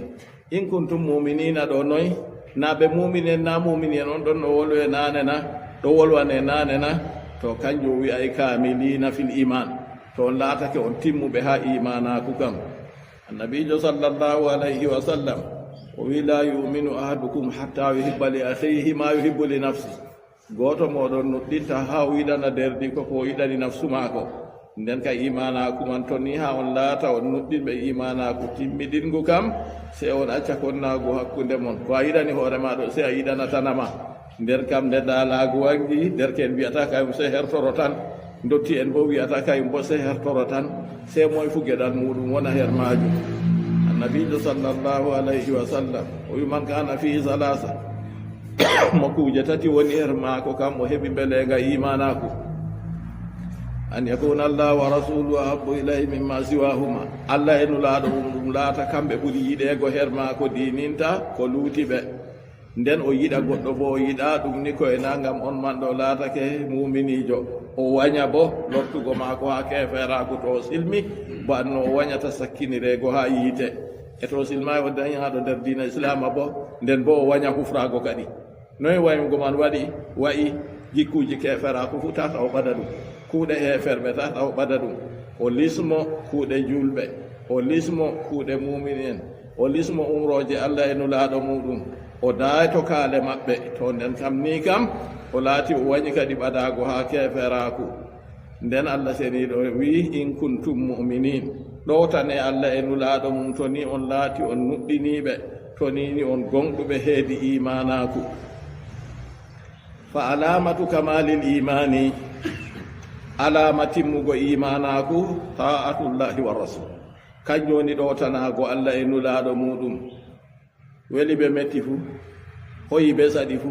In kuntum mu'minina ɗo noy? Na ɓe muumini en, na muumini en on ɗon no wolwe naane na, ɗo wolwane naane na? To kanjum o wi'ay kamilina fil iman. To on laatake on timmuɓe haa imanaaku kam. Annabiijo sallallahu alayhi wa sallam o wi, "La yu'minu ahadukum hatta yuhibba li akhihi ma yuhibbu li nafsi." Gooto mooɗon nuɗɗinta haa o yiɗana deerɗiiko ko o yiɗani nafsu maako. Nden ka imaanaaku man, to ni haa on laata on nuɗɗinɓe imaanaaku timmiɗingu kam, sey on acca konnaagu hakkunde mon. Ko a yiɗani hoore ma ɗo, sey a yiɗanatana ma. Nder kam nde daalaagu wangi, derke'en wi'ata kayum sey hertoro tan. Ndotti'en bo wi'ata kayum bo sey hertoro tan. Sey moy fu geɗal muuɗum wona her maajum. Annabiijo sallallahu alayhi wa sallam o wi, "Man kana fihi salasa." Mo kuuje tati woni her maako kam, o heɓi mbeleenga imaanaaku. An yakuna Allah wa rasuluhu ahabbu ilayhi mimma siwahuma. Allah e nulaaɗo mum ɗum laata kamɓe ɓuri yiɗeego her maako diininta ko luuti ɓe. Nden o yiɗa goɗɗo bo o yiɗa ɗum ni ko e na ngam on man ɗo laatake muuminiijo. O wanya bo lortugo maako haa keeferaaku to o silmi, bo anno o wanyata sakkinireego haa yiite. E to o silmaay o dañaaɗo nder diina Islaama bo, nden bo o wanya hufraago kadi. Noy wayugo man waɗi? Wa'i jikkuuji keeferaaku fu tata o ɓada ɗum. Kuuɗe heeferɓe tata o ɓada ɗum. O lismo kuuɗe juulɓe. O lismo kuuɗe muumini en. O lismo umrooje Allah e nulaaɗo muuɗum. O daayto kaale maɓɓe. To nden kam ni kam, o laati o wañi kadi ɓadaago haa keeferaaku. Nden Allah seniiɗo wi'i, "In kuntum mu'minin." Ɗowtane Allah e nulaaɗo mum to ni on laati on nuɗɗiniiɓe, to ni ni on gonɗuɓe heedi iimaanaaku. Fa alaamatu kamaalil iimaani, alaama timmugo iimaanaaku, taa'atullaahi wa rasul. Kanjum woni ɗowtanaago Allah e nulaaɗo muuɗum. Weli ɓe metti fu, hoyi ɓe saɗi fu,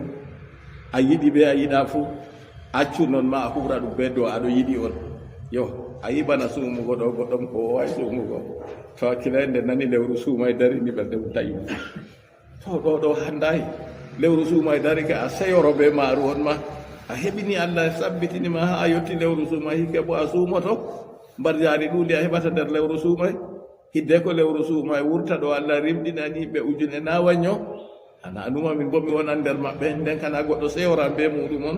a yiɗi ɓe a yiɗa fu, accu non ma a huɓra ɗum be dow aɗo yiɗi on. Yo, a yi bana suumugo ɗo, goɗɗo mo ko wawi suumugo. To hakkilay nde nani lewru suumay dari ni ɓernde mum tawi. To ɗo ɗo handay, lewru suumay dari ka a seyoro be maaru on ma. A heɓini Allah sabbitini ma haa a yotti lewru suumay, hikke bo a suumoto. Mbarjaari ɗuundi a heɓata nder lewru suumay. Hiddeko lewru suumay wurta ɗo Allah rimɗinani ɓe ujune na wanyo. Ana anuma min bo mi wonan nder maɓɓe, nden kana goɗɗo seyoran be muɗum on.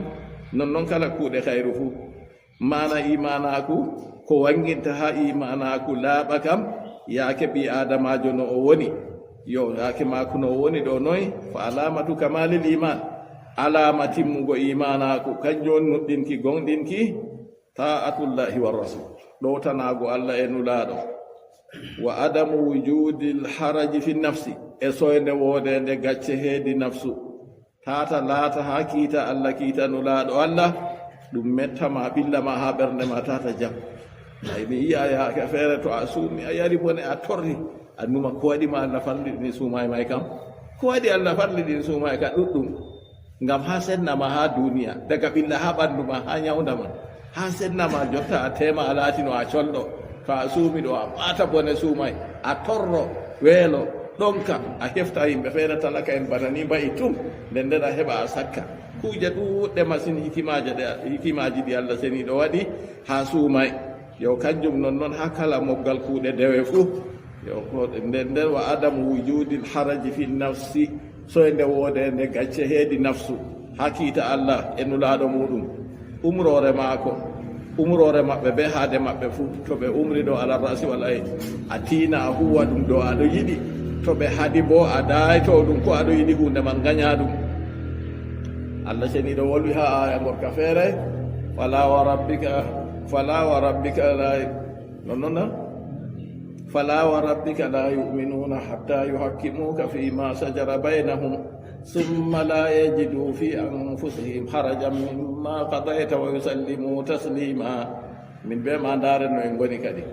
Nonnon kala kuuɗe khayru fu. Maana iimaanaaku, ko wanginta haa iimaanaaku laaɓa kam, yaake ɓii aadamaajo no o woni. Yo, yaake maaku no o woni ɗo noy? Fa alaamatu kamaalil iimaan. Alaama timmugo iimaanaaku, kanjum on nuɗɗinki, gonɗinki, taa'atullaahi wa rasul. Ɗowtanaago Allah e nulaaɗo. Wa adamu wujuudil haraji fi nafsi. E soynde woodeende gacce heedi nafsu. Tata laata haa kiita Allah, kiita nulaaɗo Allah, ɗum metta ma, ɓilla ma haa ɓernde ma tata jam. Ay mi yi'a yaake feere to a suumi, a yari bone, a torri, annuma ko waɗi ma Allah farliɗini suumay may kam? Ko waɗi Allah farliɗini suumay ka ɗuɗɗum? Ngam haa senna ma haa duuniya, daga ɓilla haa ɓanndu ma, haa nyawnda ma, haa senna ma jotta a teema a laatino a colɗo. To a suumi ɗo a ɓaata bone suumay, a torro, weelo, ɗonka, a hefta yimɓe feere talaka en bana ni mba'i tum, nden nden a heɓa a sakka. Kuuje ɗuuɗɗe masin hikimaaje ɗe, hikimaaji ɗi Allah seniiɗo waɗi haa suumay. Yo kanjum non non haa kala moggal kuuɗe dewe fuu. Yo ko nden nden wa adamu wujudil haraji fi nafsi, soynde woodeende gacce heedi nafsu, haa kiita Allah e nulaaɗo muuɗum. Umroore maako, umroore maɓɓe bee haade maɓɓe fuu, to ɓe umri ɗo ala ra'si wal ayn, a tiina a huuwa ɗum ɗo aɗo yiɗi, to ɓe haɗi boo a daayto ɗum ko aɗo yiɗi huunde man ngaña ɗum. Allah seniiɗo wolwi haa aya gorka feere, fala wa rabbika, fala wa rabbika la, non non na? Fala wa rabbika la yu'minuna hatta yuhakkimuka fima shajara baynahum thumma la yajidu fi anfusihim harajan mimma qadayta wa yusallimu taslima. Min be ma ndaare no en ngoni kadi.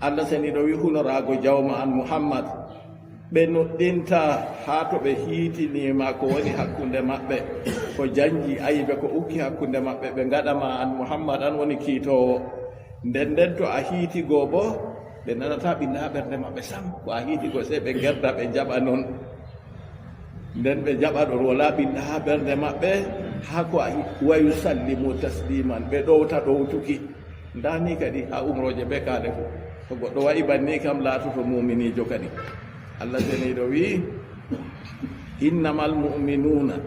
Allah seniiɗo wi hunoraago jawma an Muhammad. Ɓe nuɗɗinta haa to ɓe hiitiniima ko woni hakkunde maɓɓe, ko janji ayibe ko ukki hakkunde maɓɓe, ɓe ngaɗa ma an Muhammad an woni kiitoowo. Nden nden to a hiiti goo boo, ɓe nanataa ɓilla haa ɓernde maɓɓe sam. Ko a hiiti goo sey ɓe ngerda ɓe njaɓa non. Nden ɓe njaɓa ɗon wala ɓilla haa ɓernde maɓɓe, haa ko a hiiti. Wa yusallimu tasliman, ɓe ɗowta ɗowtuki. Ndaa ni kadi haa umrooje bee kaale fuu. To goɗɗo wa'i banni kam laatoto muuminiijo kadi. Allah seniiɗo wi'i, innamal mu'minuuna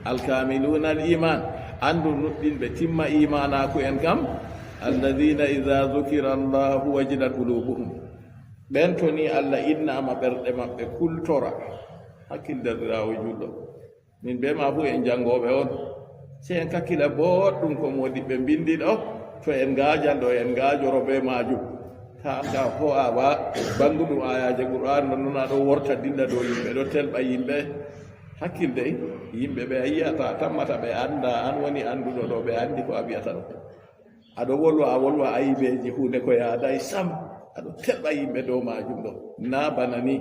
alkaamiluuna al iman. Anndu nuɗɗinɓe timma iimaanaaku en kam, alladina ida dukira Allahu wajilat qulubuhum. Ɓen to ni Allah innaama ɓerɗe maɓɓe kultora. Hakkil derɗiraawo julɗo. Min be ma fuu en janngooɓe on. Sey en kakkila booɗɗum ko moodiɓɓe mbinndi ɗo, to en ngaajan ɗo, en ngaajoro be maajum. Taa ka ho'a ba bannguɗum ayaaje Qur'an non, non a ɗo worta dilla dow yimɓe, ɗo telɓa yimɓe. Hakkil dey, yimɓe ɓe a yi'ata, a tammata ɓe annda, an woni annduɗo ɗo, ɓe anndi ko a wi'ata ɗo. A ɗo wolwa, a wolwa ayibeeji huunde ko yaadaay sam. A ɗo telɓa yimɓe dow maajum ɗo. Naa bana ni.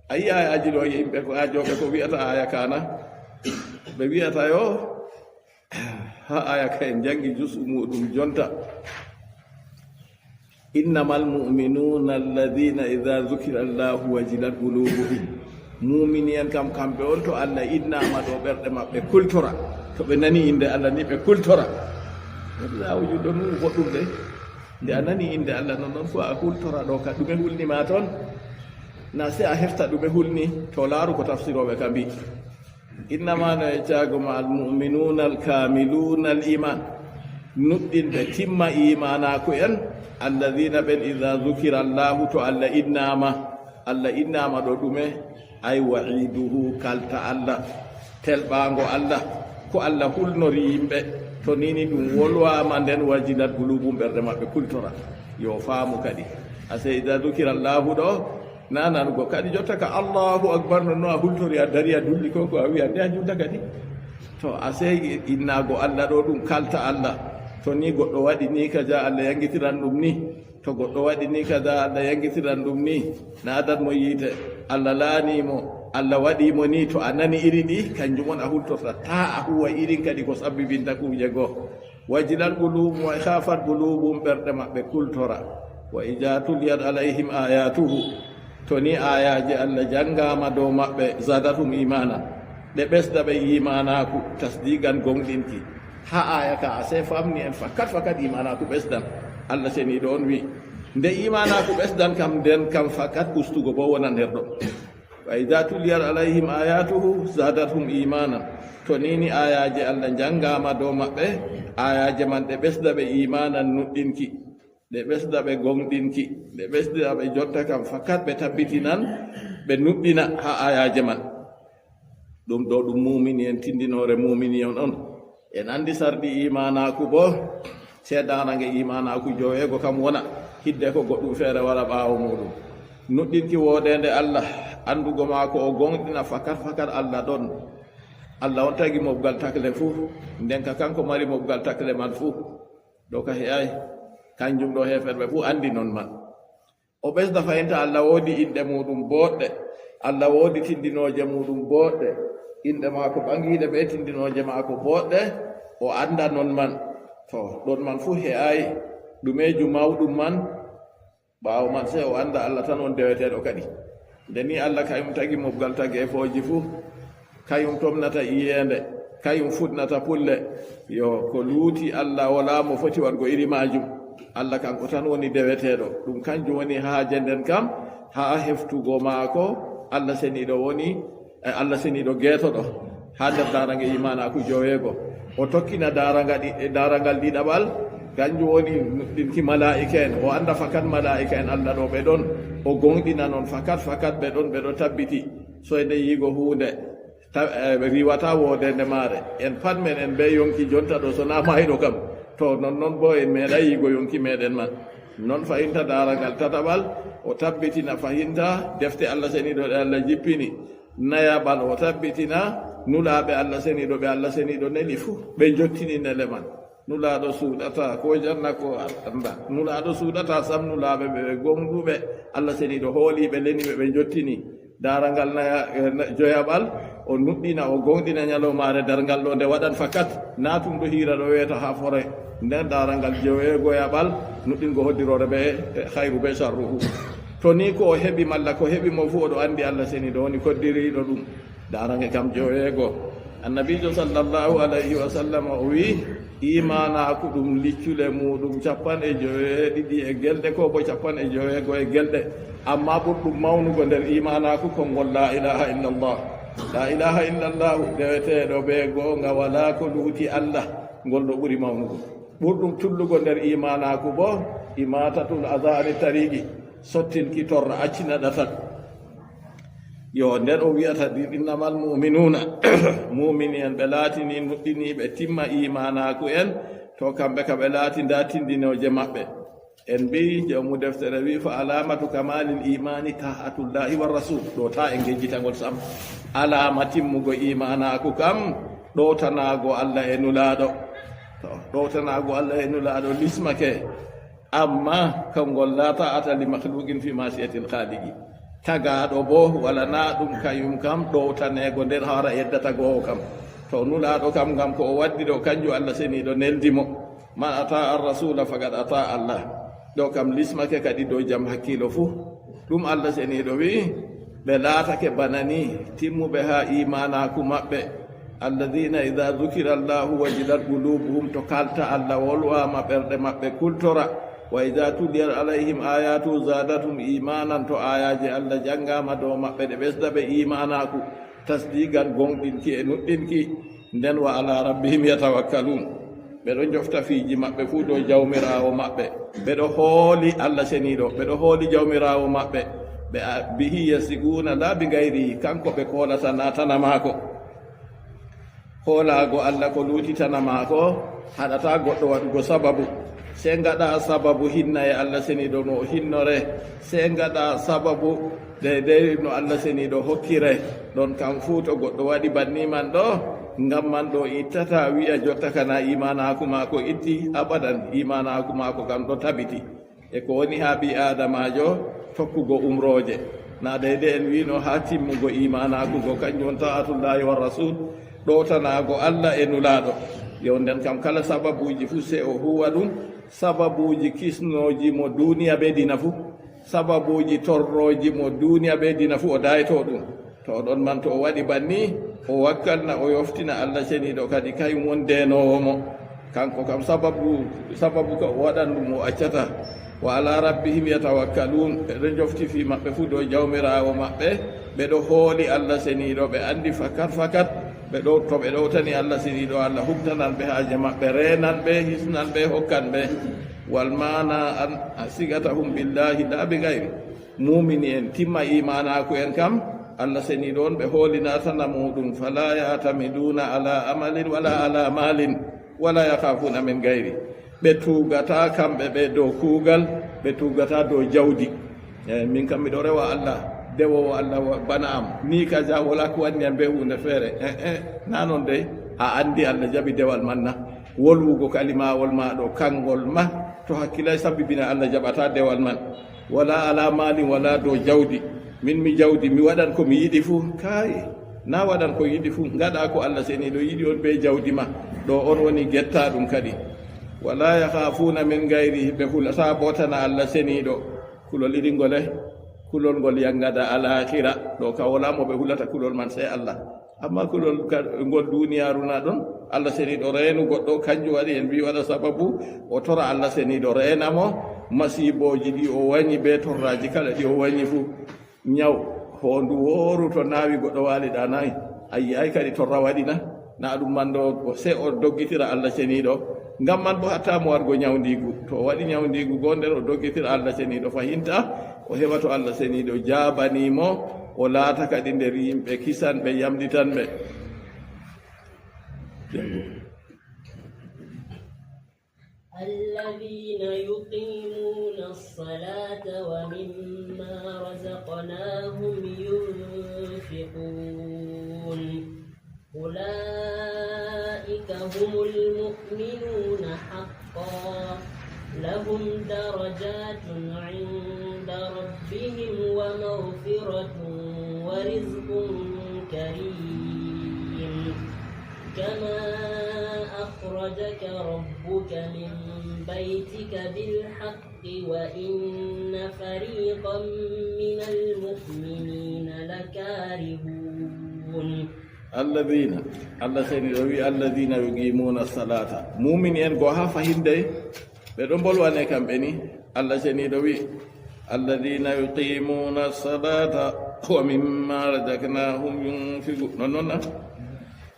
A yi'a ayaaji ɗo, yimɓe ko aajooɓe ko wi'ata aya kana. Ɓe wi'ata yo, haa aya ka en janngi jus'u muuɗum jonta. Innamal mu'minuuna alladina ida dukira Allahu wajilat qulubuhum. Muumini en kam, kamɓe on to Allah innaama ɗo ɓerɗe maɓɓe kultora. To ɓe nani innde Allah ni ɓe kultora. Laawo julɗo nun boɗɗum de. Nde a nani innde Allah non, non fuu a kultora ɗo ka ɗume hulni ma ton? Na sey a hefta ɗume hulni, to laaru ko tafsirooɓe ka mbi. Innama no e caago ma almu'minuuna alkaamiluuna al iman. Nuɗɗinɓe timma iimaanaaku en, alladina ɓen ida dukira Allahu to Allah innaama. Allah innaama ɗo ɗume? Ay wa'iduhu kalta Allah. Telɓaango Allah. Ko Allah hulnori yimɓe. To nini ɗum wolwaama nden wajilat qulubuhum ɓerɗe maɓɓe kultora. Yo faamu kadi. A sey ida dukira Allahu ɗo, na nanugo kadi jotta ka Allahu akbar non no a hultori a dari a dulli ko ko a wi'a de a julda kadi. To a sey innaago Allah ɗo ɗum kalta Allah. To ni goɗɗo waɗi ni kaja Allah yangitiran ɗum ni. To goɗɗo waɗi ni kaja Allah yangitiran ɗum ni. Na adan mo yiite. Allah laani mo. Allah waɗi mo ni to a nani iri ɗi kanjum on a hultorta. Taa a huwa irin kadi ko sabbibinta kuuje goo. Wajilat qulubuhum wa khafat qulubuhum ɓerɗe maɓɓe kultora. Wa ida tuliyat alayhim ayatuhu. To ni ayaaje Allah janngaama dow maɓɓe, zadathum imaana, ɗe ɓesda ɓe iimaanaaku, tasdiiqan goonɗinki. Haa aya ka a sey famni en fakat fakat iimaanaaku ɓesdan. Allah seniiɗo on wi'i, nde iimaanaaku ɓesdan kam, nden kam fakat ustugo boo wonan nder ɗon. Wa ida tuliyat alayhim ayatuhu zadathum imaana. To ni ni ayaaje Allah janngaama dow maɓɓe, ayaaje man ɗe ɓesda ɓe iimaanan nuɗɗinki. Ɗe ɓesda ɓe goonɗinki, ɗe ɓesda ɓe jotta kam fakat ɓe tabbitinan, ɓe nuɗɗina haa ayaaje man. Ɗum ɗo ɗum muumini en, tindinoore muumini en on. En anndi sarɗi iimaanaaku boo, sey daarange iimaanaaku joweego kam wona, hidde ko goɗɗum feere wara ɓaawo muuɗum. Nuɗɗinki woodeende Allah, anndugo maako o goonɗina fakat fakat Allah ɗon. Allah on tagi moɓgal takle fuu, nden ka kanko mari moɓgal takle man fuu. Ɗo ka he'aay, kanjum ɗo heeferɓe fuu anndi non man. O ɓesda fayinta Allah woodi inɗe muuɗum booɗɗe, Allah woodi tindinooje muuɗum booɗɗe, inɗe maako ɓaŋgiiɗe bee tindinooje maako booɗɗe, o annda non man. To, ɗon man fuu he'aay, ɗumeeju mawɗum man? Ɓaawo man, sey o annda Allah tan on deweteeɗo kadi. Nde ni Allah kayum tagi moɓgal tageefooji fuu, kayum tomnata iyeende, kayum fuɗnata pulle. Yo, ko luuti Allah, walaa mo foti waɗgo iri maajum. Allah kanko tan woni deweteeɗo. Ɗum kanjum woni haaje nden kam, haa heftugo maako, Allah seniiɗo woni, e Allah seniiɗo geetoɗo haa nder daarange iimaanaaku joweego. O tokkina daaranga ɗi-, daarangal ɗiɗaɓal, kanjum woni nuɗɗinki malaa'ika en. O annda fakat malaa'ika en Allah ɗo ɓe ɗon. O goonɗina non fakat, fakat ɓe ɗon, ɓe ɗo tabbiti. Soyde yiigo huunde. Ta- eh, ɓe riiwata woodende maare. En pat men en be yonki jonta ɗo, so na maayɗo kam. To non non bo en meeɗa yiigo yonki meɗen man. Non fahinta darangal tataɓal, o tabbitina fahinta defte Allah seniiɗo ɗe Allah jippini. Nayaɓal, o tabbitina nulaaɓe Allah seniiɗo ɓe Allah seniiɗo neli fu ɓe jottini nele man. Nulaaɗo suuɗata ko janna ko anda. Nulaaɗo suuɗata sam nulaaɓe ɓe ɓe gomɗuɓe Allah seniiɗo hooliɓe leniɓe ɓe jottini. Darangal naya- eh, na- joyaɓal, o nuɗɗina, o gonɗina ñalawmaare darngal ɗo nde waɗan fakat, na tum ɗo hiira ɗo weeta ha fore. Nden darangal joweegoyaɓal, nuɗɗingo hoddiroore be, eh, khayru be sharruhu. To ni ko o heɓi malla ko heɓi mo fu, oɗo andi Allah seniiɗo woni koddiriiɗo ɗum. Darange kam joweego. Annabiijo sallallahu alayhi wa sallam o wi, imaanaaku ɗum liccule muuɗum capanɗe joweeɗiɗi e gelɗe, ko bo capanɗe joweego e gelɗe. Amma ɓurɗum mawnugo nder imaanaaku konngol laa ilaaha illallah. Laa ilaaha illallahu, deweteeɗo be goonga, walaa ko luuti Allah, ngol ɗo ɓuri mawnugo. Ɓurɗum tullugo nder imaanaaku bo, imaatatul aza ani tariqi, sottinki torra, accina ɗatal. Yo, nden o wi'ata, "Innamal mu'minuna," mu'mini en ɓe laatini nuɗɗiniiɓe timma imaanaaku en, to kamɓe ka ɓe laati nda tindinooje maɓɓe. En mbi'i, joomu deftere wi'i, "Fa alamatu kamalil imani ta'atullahi wa rasul." Ɗo ta e ngejjitangol sam. Alaama timmugo imaanaaku kam, ɗowtanaago Allah e Nulaaɗo. To, ɗowtanaago Allah e Nulaaɗo lismake. Amma konngol la ta'ata li makhluqin fi ma'siyatil khaliqi. Tagaaɗo bo wala na ɗum kayum kam ɗowtaneego nder hara yeddata go'o kam. To Nulaaɗo kam ngam ko o waddi ɗo kanjum Allah seniiɗo neldi mo. Man ata ar-rasula faqad ata Allah. Ɗo kam lismake kadi dow jam hakkiilo fuu. Ɗum Allah seniiɗo wi'i, ɓe laatake bana ni, timmuɓe haa iimaanaaku maɓɓe. Alladhina idha dhukira Allahu wajilat qulubuhum, to kalta Allah wolwaama ɓerɗe maɓɓe kultora. Wa idha tuliyat alayhim ayatu zadathum imanan, to ayaaje Allah janngaama dow maɓɓe ɗe ɓesda ɓe iimaanaaku. Tasdiqan, gonɗinki e nuɗɗinki, nden wa ala rabbihim yatawakkalun. Ɓe ɗo njofta fiiji maɓɓe fuu dow Jawmiraawo maɓɓe. Ɓe ɗo hooli Allah seniiɗo, ɓe ɗo hooli Jawmiraawo maɓɓe. Ɓe a-, bihi yasiquna la bi gayrihi, kanko ɓe koolata na tana maako. Hoolaago Allah ko luuti tana maako, haɗata goɗɗo waɗugo sababu. Sey ngaɗa sababu hinna e Allah seniiɗo no o hinnore. Sey ngaɗa sababu deydey no Allah seniiɗo hokkire. Ɗon kam fuu to goɗɗo waɗi banni man ɗo, ngam man ɗo ittata wi'a jotta kana iimaanaaku maako itti, abadan iimaanaaku maako kam ɗo tabiti. E ko woni haa ɓii aadamaajo tokkugo umrooje. Na deydey en wi'no haa timmugo iimaanaaku go, kanjum won ta'atullahi wa rasul, ɗowtanaago Allah e Nulaaɗo. Yo nden kam kala sababuuji fuu sey o huuwa ɗum, sababuuji kisnooji mo duuniya bee diina fuu. Sababuuji torrooji mo duuniya bee diina fuu o dayto ɗum. To o ɗon man, to o waɗi banni, o wakkalna, o yoftina Allah seniiɗo kadi, kayum won deenoowo mo. Kanko kam sababu, sababu ka o waɗan ɗum o accata. Wa ala rabbihim yatawakkalun, ɓe ɗo njofti fii maɓɓe fuu dow Jawmiraawo maɓɓe, ɓe ɗo hooli Allah seniiɗo, ɓe anndi fakat fakat, ɓe ɗo, to ɓe ɗowtani Allah seniiɗo, Allah huɓtanan ɓe haaje maɓɓe, reenan ɓe, hisnan ɓe, hokkan ɓe. Wal maana an sigata hum billahi laa bi gayri. Muumini en timma iimaanaaku en kam, Allah seniiɗo on ɓe hoolinaata na muuɗum, fala ya'tamiduna ala amalin wala ala malin, wala yakhafuna min gayri. Ɓe tuugata kamɓe ɓe dow kuugal, ɓe tuugata dow jawdi. E, min kam miɗo rewa Allah, dewoowo Allah wa-, bana am. Ni kaja wala ko wanni am be huunde feere. E, e, na non dey, a anndi Allah jaɓi dewal man na? Wolwugo kalimawol ma ɗo, kangol ma, to hakkilay sabbibina Allah jaɓata dewal man. Wala ala malin, wala dow jawdi. Min mi jawdi, mi waɗan ko mi yiɗi fuu. Kaay, na waɗan ko yiɗi fuu. Ngaɗa ko Allah seniiɗo yiɗi on be jawdi ma. Ɗo on woni getta ɗum kadi. Wala yakhafuna min gayri, ɓe hulata bo tana Allah seniiɗo. Kulol irin ngole, kulol ngol yangada alakhira. Ɗo ka wala mo ɓe hulata kulol man sey Allah. Amma kulol ka-, ngol duniyaaru na ɗon, Allah seniiɗo reenu goɗɗo, kanjum waɗi en mbi waɗa sababu, o tora Allah seniiɗo reena mo, masiibooji ɗi o wañi be torraaji kala ɗi o wañi fuu. Ñaw, hoondu wooru to naawi goɗɗo waali ɗaanaay, a yi'aay kadi torra waɗi na? Na ɗum man ɗo, sey o doggitira Allah seniiɗo. Ngam man bo hatta mo wargo nyawndiigu, to o waɗi nyawndiigu goo, nden o doggitira Allah Seniiɗo fahinta, o heɓa to Allah Seniiɗo jaabanii mo, o laata kadi nder yimɓe kisanɓe, yamɗitanɓe. الذين يقيمون الصلاة ومما رزقناهم ينفقون. أولئك هم المؤمنون حقا. لهم درجات عند ربهم ومغفرة ورزق كريم. كما أخرجك ربك من بيتك بالحق وإن فريقا من المؤمنين لكارهون. Alladina, Allah Seniiɗo wi, alladina yuqimuna salata. Mumini en goo haa fahin dey, ɓe ɗon mbolwane kamɓe ni. Allah Seniiɗo wi, alladina yuqimuna salata wa mimma razaqnahum yunfiqun. Non non na?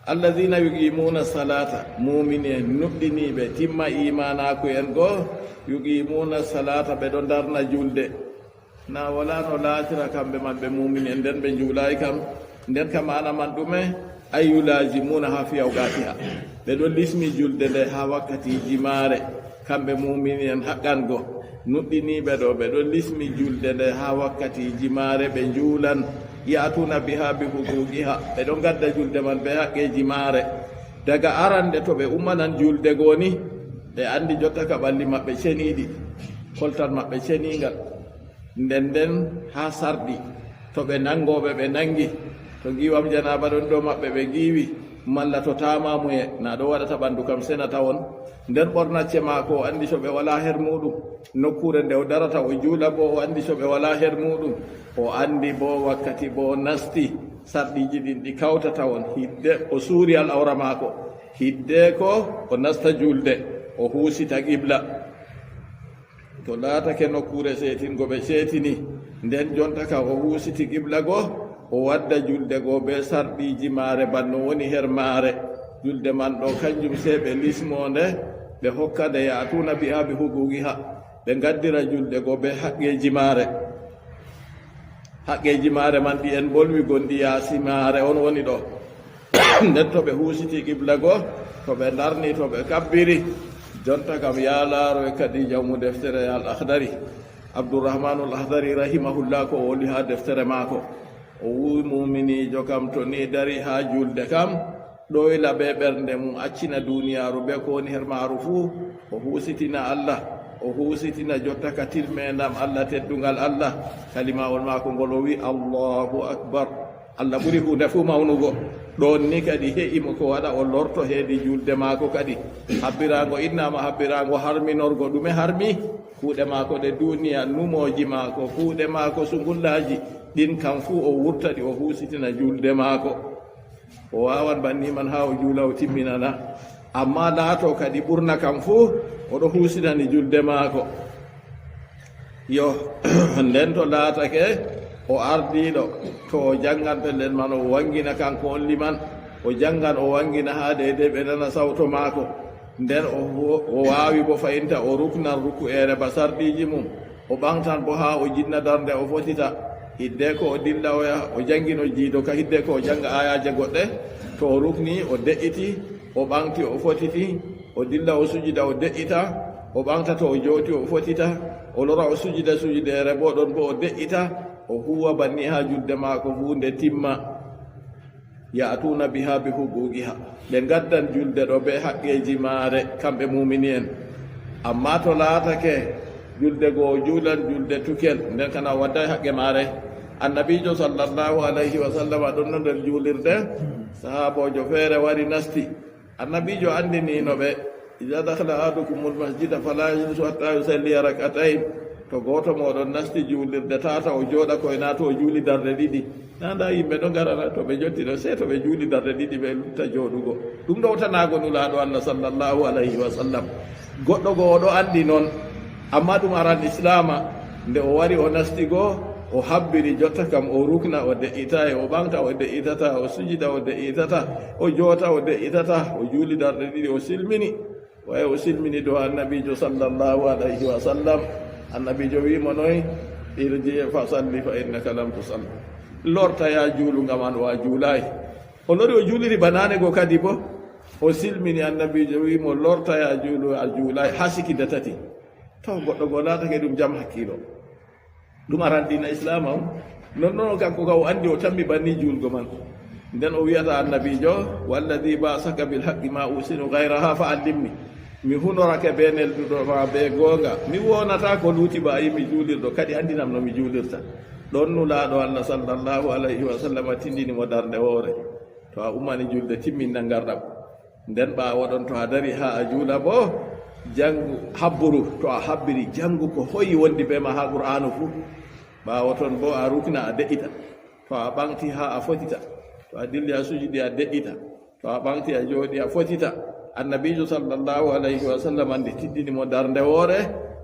Alladina yuqimuna salata, mumini en nuɗɗiniiɓe, timma iimaanaaku en goo, yuqimuna salata, ɓe ɗo ndarna julde. Na wala no laatira kamɓe man ɓe mumini en, nden ɓe njuulaay kam. Nden kam maana man ɗume? Ay yulazimuna ha fi awqatiha. Ɓe ɗo lismi julde nde ha wakkatiiji maare. Kamɓe mumini en haqqan go. Nuɗɗiniiɓe ɗo, ɓe ɗo lismi julde nde ha wakkatiiji maare, ɓe njuulan. Ya'tuna biha bi huquqiha. Ɓe ɗo ngadda julde man be haqqeeji maare. Daga arande to ɓe ummanan julde goo ni, ɓe andi jotta ka ɓalli maɓɓe ceniiɗi, koltal maɓɓe ceniingal. Nden nden haa sarɗi, to ɓe nangooɓe ɓe nangi, to ngiiwam janaaba ɗon dow maɓɓe ɓe ngiiwi, malla to taamamuye, na ɗo waɗata ɓandu kam sena tawon. Nden ɓornacce maako o andi to ɓe walaa her muuɗum, nokkuure nde o darata o juula boo o andi to ɓe walaa her muuɗum, o andi boo wakkati boo nasti, sarɗiiji ɗin ɗi kawtata on, hidde o suuri al'awra maako, hiddeko o nasta julde, o huusita qibla. To laatake nokkuure seetingo ɓe seetini, nden jonta ka o huusiti qibla go, o wadda julde go be sarɗiiji maare, banno woni her maare. Julde man ɗo, kanjum sey ɓe lismo nde, ɓe hokka nde, ya'tuna biha bi huquqiha, ɓe ngaddira julde go be haqqeeji maare. Haqqeeji maare man ɗi en mbolwi gonɗi yaasi maare, on woni ɗo. Nden to ɓe huusiti qibla go, to ɓe ndarni, to ɓe kabbiri, jonta kam yaa laaroy kadi jawmu deftere Al Akhdari, Abdurrahmanul Akhdari rahimahullah, ko o woli haa deftere maako. O wi, muminiijo kam to ni dari haa julde kam, ɗoyla be ɓernde mum, accina duniyaaru be ko woni her maaru fuu, o huusitina Allah, o huusitina jotta ka tilmeendam Allah, teddungal Allah. Kalimawol maako ngol o wi, Allahu Akbar. Allah ɓuri huunde fuu mawnugo. Ɗon ni kadi he'i mo ko waɗa o lorto heedi julde maako kadi. Habbiraango innaama, habbiraango harminorgo. Ɗume harmi? Kuuɗe maako ɗe duniya, numooji maako, kuuɗe maako sungullaaji, ɗin kam fuu o wurta ɗi o huusitina julde maako. O waawan banni man haa o juula o timminana. Ammaa laato kadi ɓurna kam fuu o ɗo huusinani julde maako. Yo, nden to laatake o ardiiɗo, to o janngan pellel man, o wangina kanko on liman, o janngan, o wangina haa deydey ɓe nana sawto maako. Nden o, o waawi bo fayinta, o ruknan ruku'eere ba sarɗiiji mum, o ɓaŋgtan bo haa o jinna darnde, o fotita. Hiddeko o dilla o yaha, o janngino jiido ka, hiddeko o jannga aayaaje goɗɗe, to o rukni, o de'iti, o ɓaŋgti, o fotiti, o dilla o sujida, o de'ita, o ɓaŋgta to o jooti, o fotita, o lora o sujida sujideere bo ɗon bo o de'ita, o huuwa banni haa julde maako fuu nde timma. Ya'tuna biha bi huquqiha. Ɓe ngaddan julde ɗo be haqqeeji maare, kamɓe mumini en. Ammaa to laatake julde go o juulan julde tukel, nden kana o wadday haqqe maare. Annabiijo sallallahu alayhi wa sallama ɗon no nder juulirde, sahaaboojo feere wari nasti. Annabiijo anndiniino ɓe, "Iza dakhala ahadukumul masjida fala yajlisu hatta yusalliya rak'atayn." To gooto mooɗon nasti juulirde, tata o jooɗa koy naa to o juuli darɗe ɗiɗi. Na nda yimɓe ɗo ngarana to ɓe jotti ɗo, sey to ɓe juuli darɗe ɗiɗi ɓe lutta jooɗugo. Ɗum ɗowtanaago Nulaaɗo Allah sallallahu alayhi wa sallam. Goɗɗo go o ɗo anndi non, ammaa ɗum aran Islaama. Nde o wari o nasti go, o habbiri, jotta kam o rukna, o de'itaay, o ɓaŋgta, o de'itata, o sujida, o de'itata, o joota, o de'itata, o juuli darɗe ɗiɗi, o silmini. Waye o silmini dow annabiijo sallallahu alayhi wa sallam. Annabiijo wi'i mo noy? Irji fa salli fa innaka lam tusalli. Lorta ya juulu ngam an o a juulaay. O lori o juuliri ba naane go kadi bo. O silmini annabiijo wi'i mo lorta ya juulu a juulaay haa sikinda tati. To goɗɗo go laatake ɗum jam hakkiilo. Ɗum aran diina islaama on. Non non kanko ka o anndi o tammi banni juulgo man. Nden o wi'ata annabiijo, walladi ba'asaka bil haqqi ma usinu ghayraha fa allimni. Mi hunorake be nelduɗo ma be goonga. Mi wonata ko luuti ba a yi mi juulirɗo kadi anndinam no mi juulirta. Ɗon nulaaɗo Allah sallallahu alayhi wa sallam tindini mo darnde woore. To a ummani julde timmin nangarɗam. Nden ɓaawo ɗon to a dari haa a juula bo, jangu habburu, to a habbiri jangu ko hoyi wondi be ma haa Qur'aanu fuu. Ɓaawo ton bo a rukna a de'ita. To a ɓaŋti haa a fotita. To a dilli a sujidi a de'ita. To a ɓaŋti a jooɗi a fotita. Annabiijo sallallahu alayhi wa sallam andi tiddini mo darnde woore,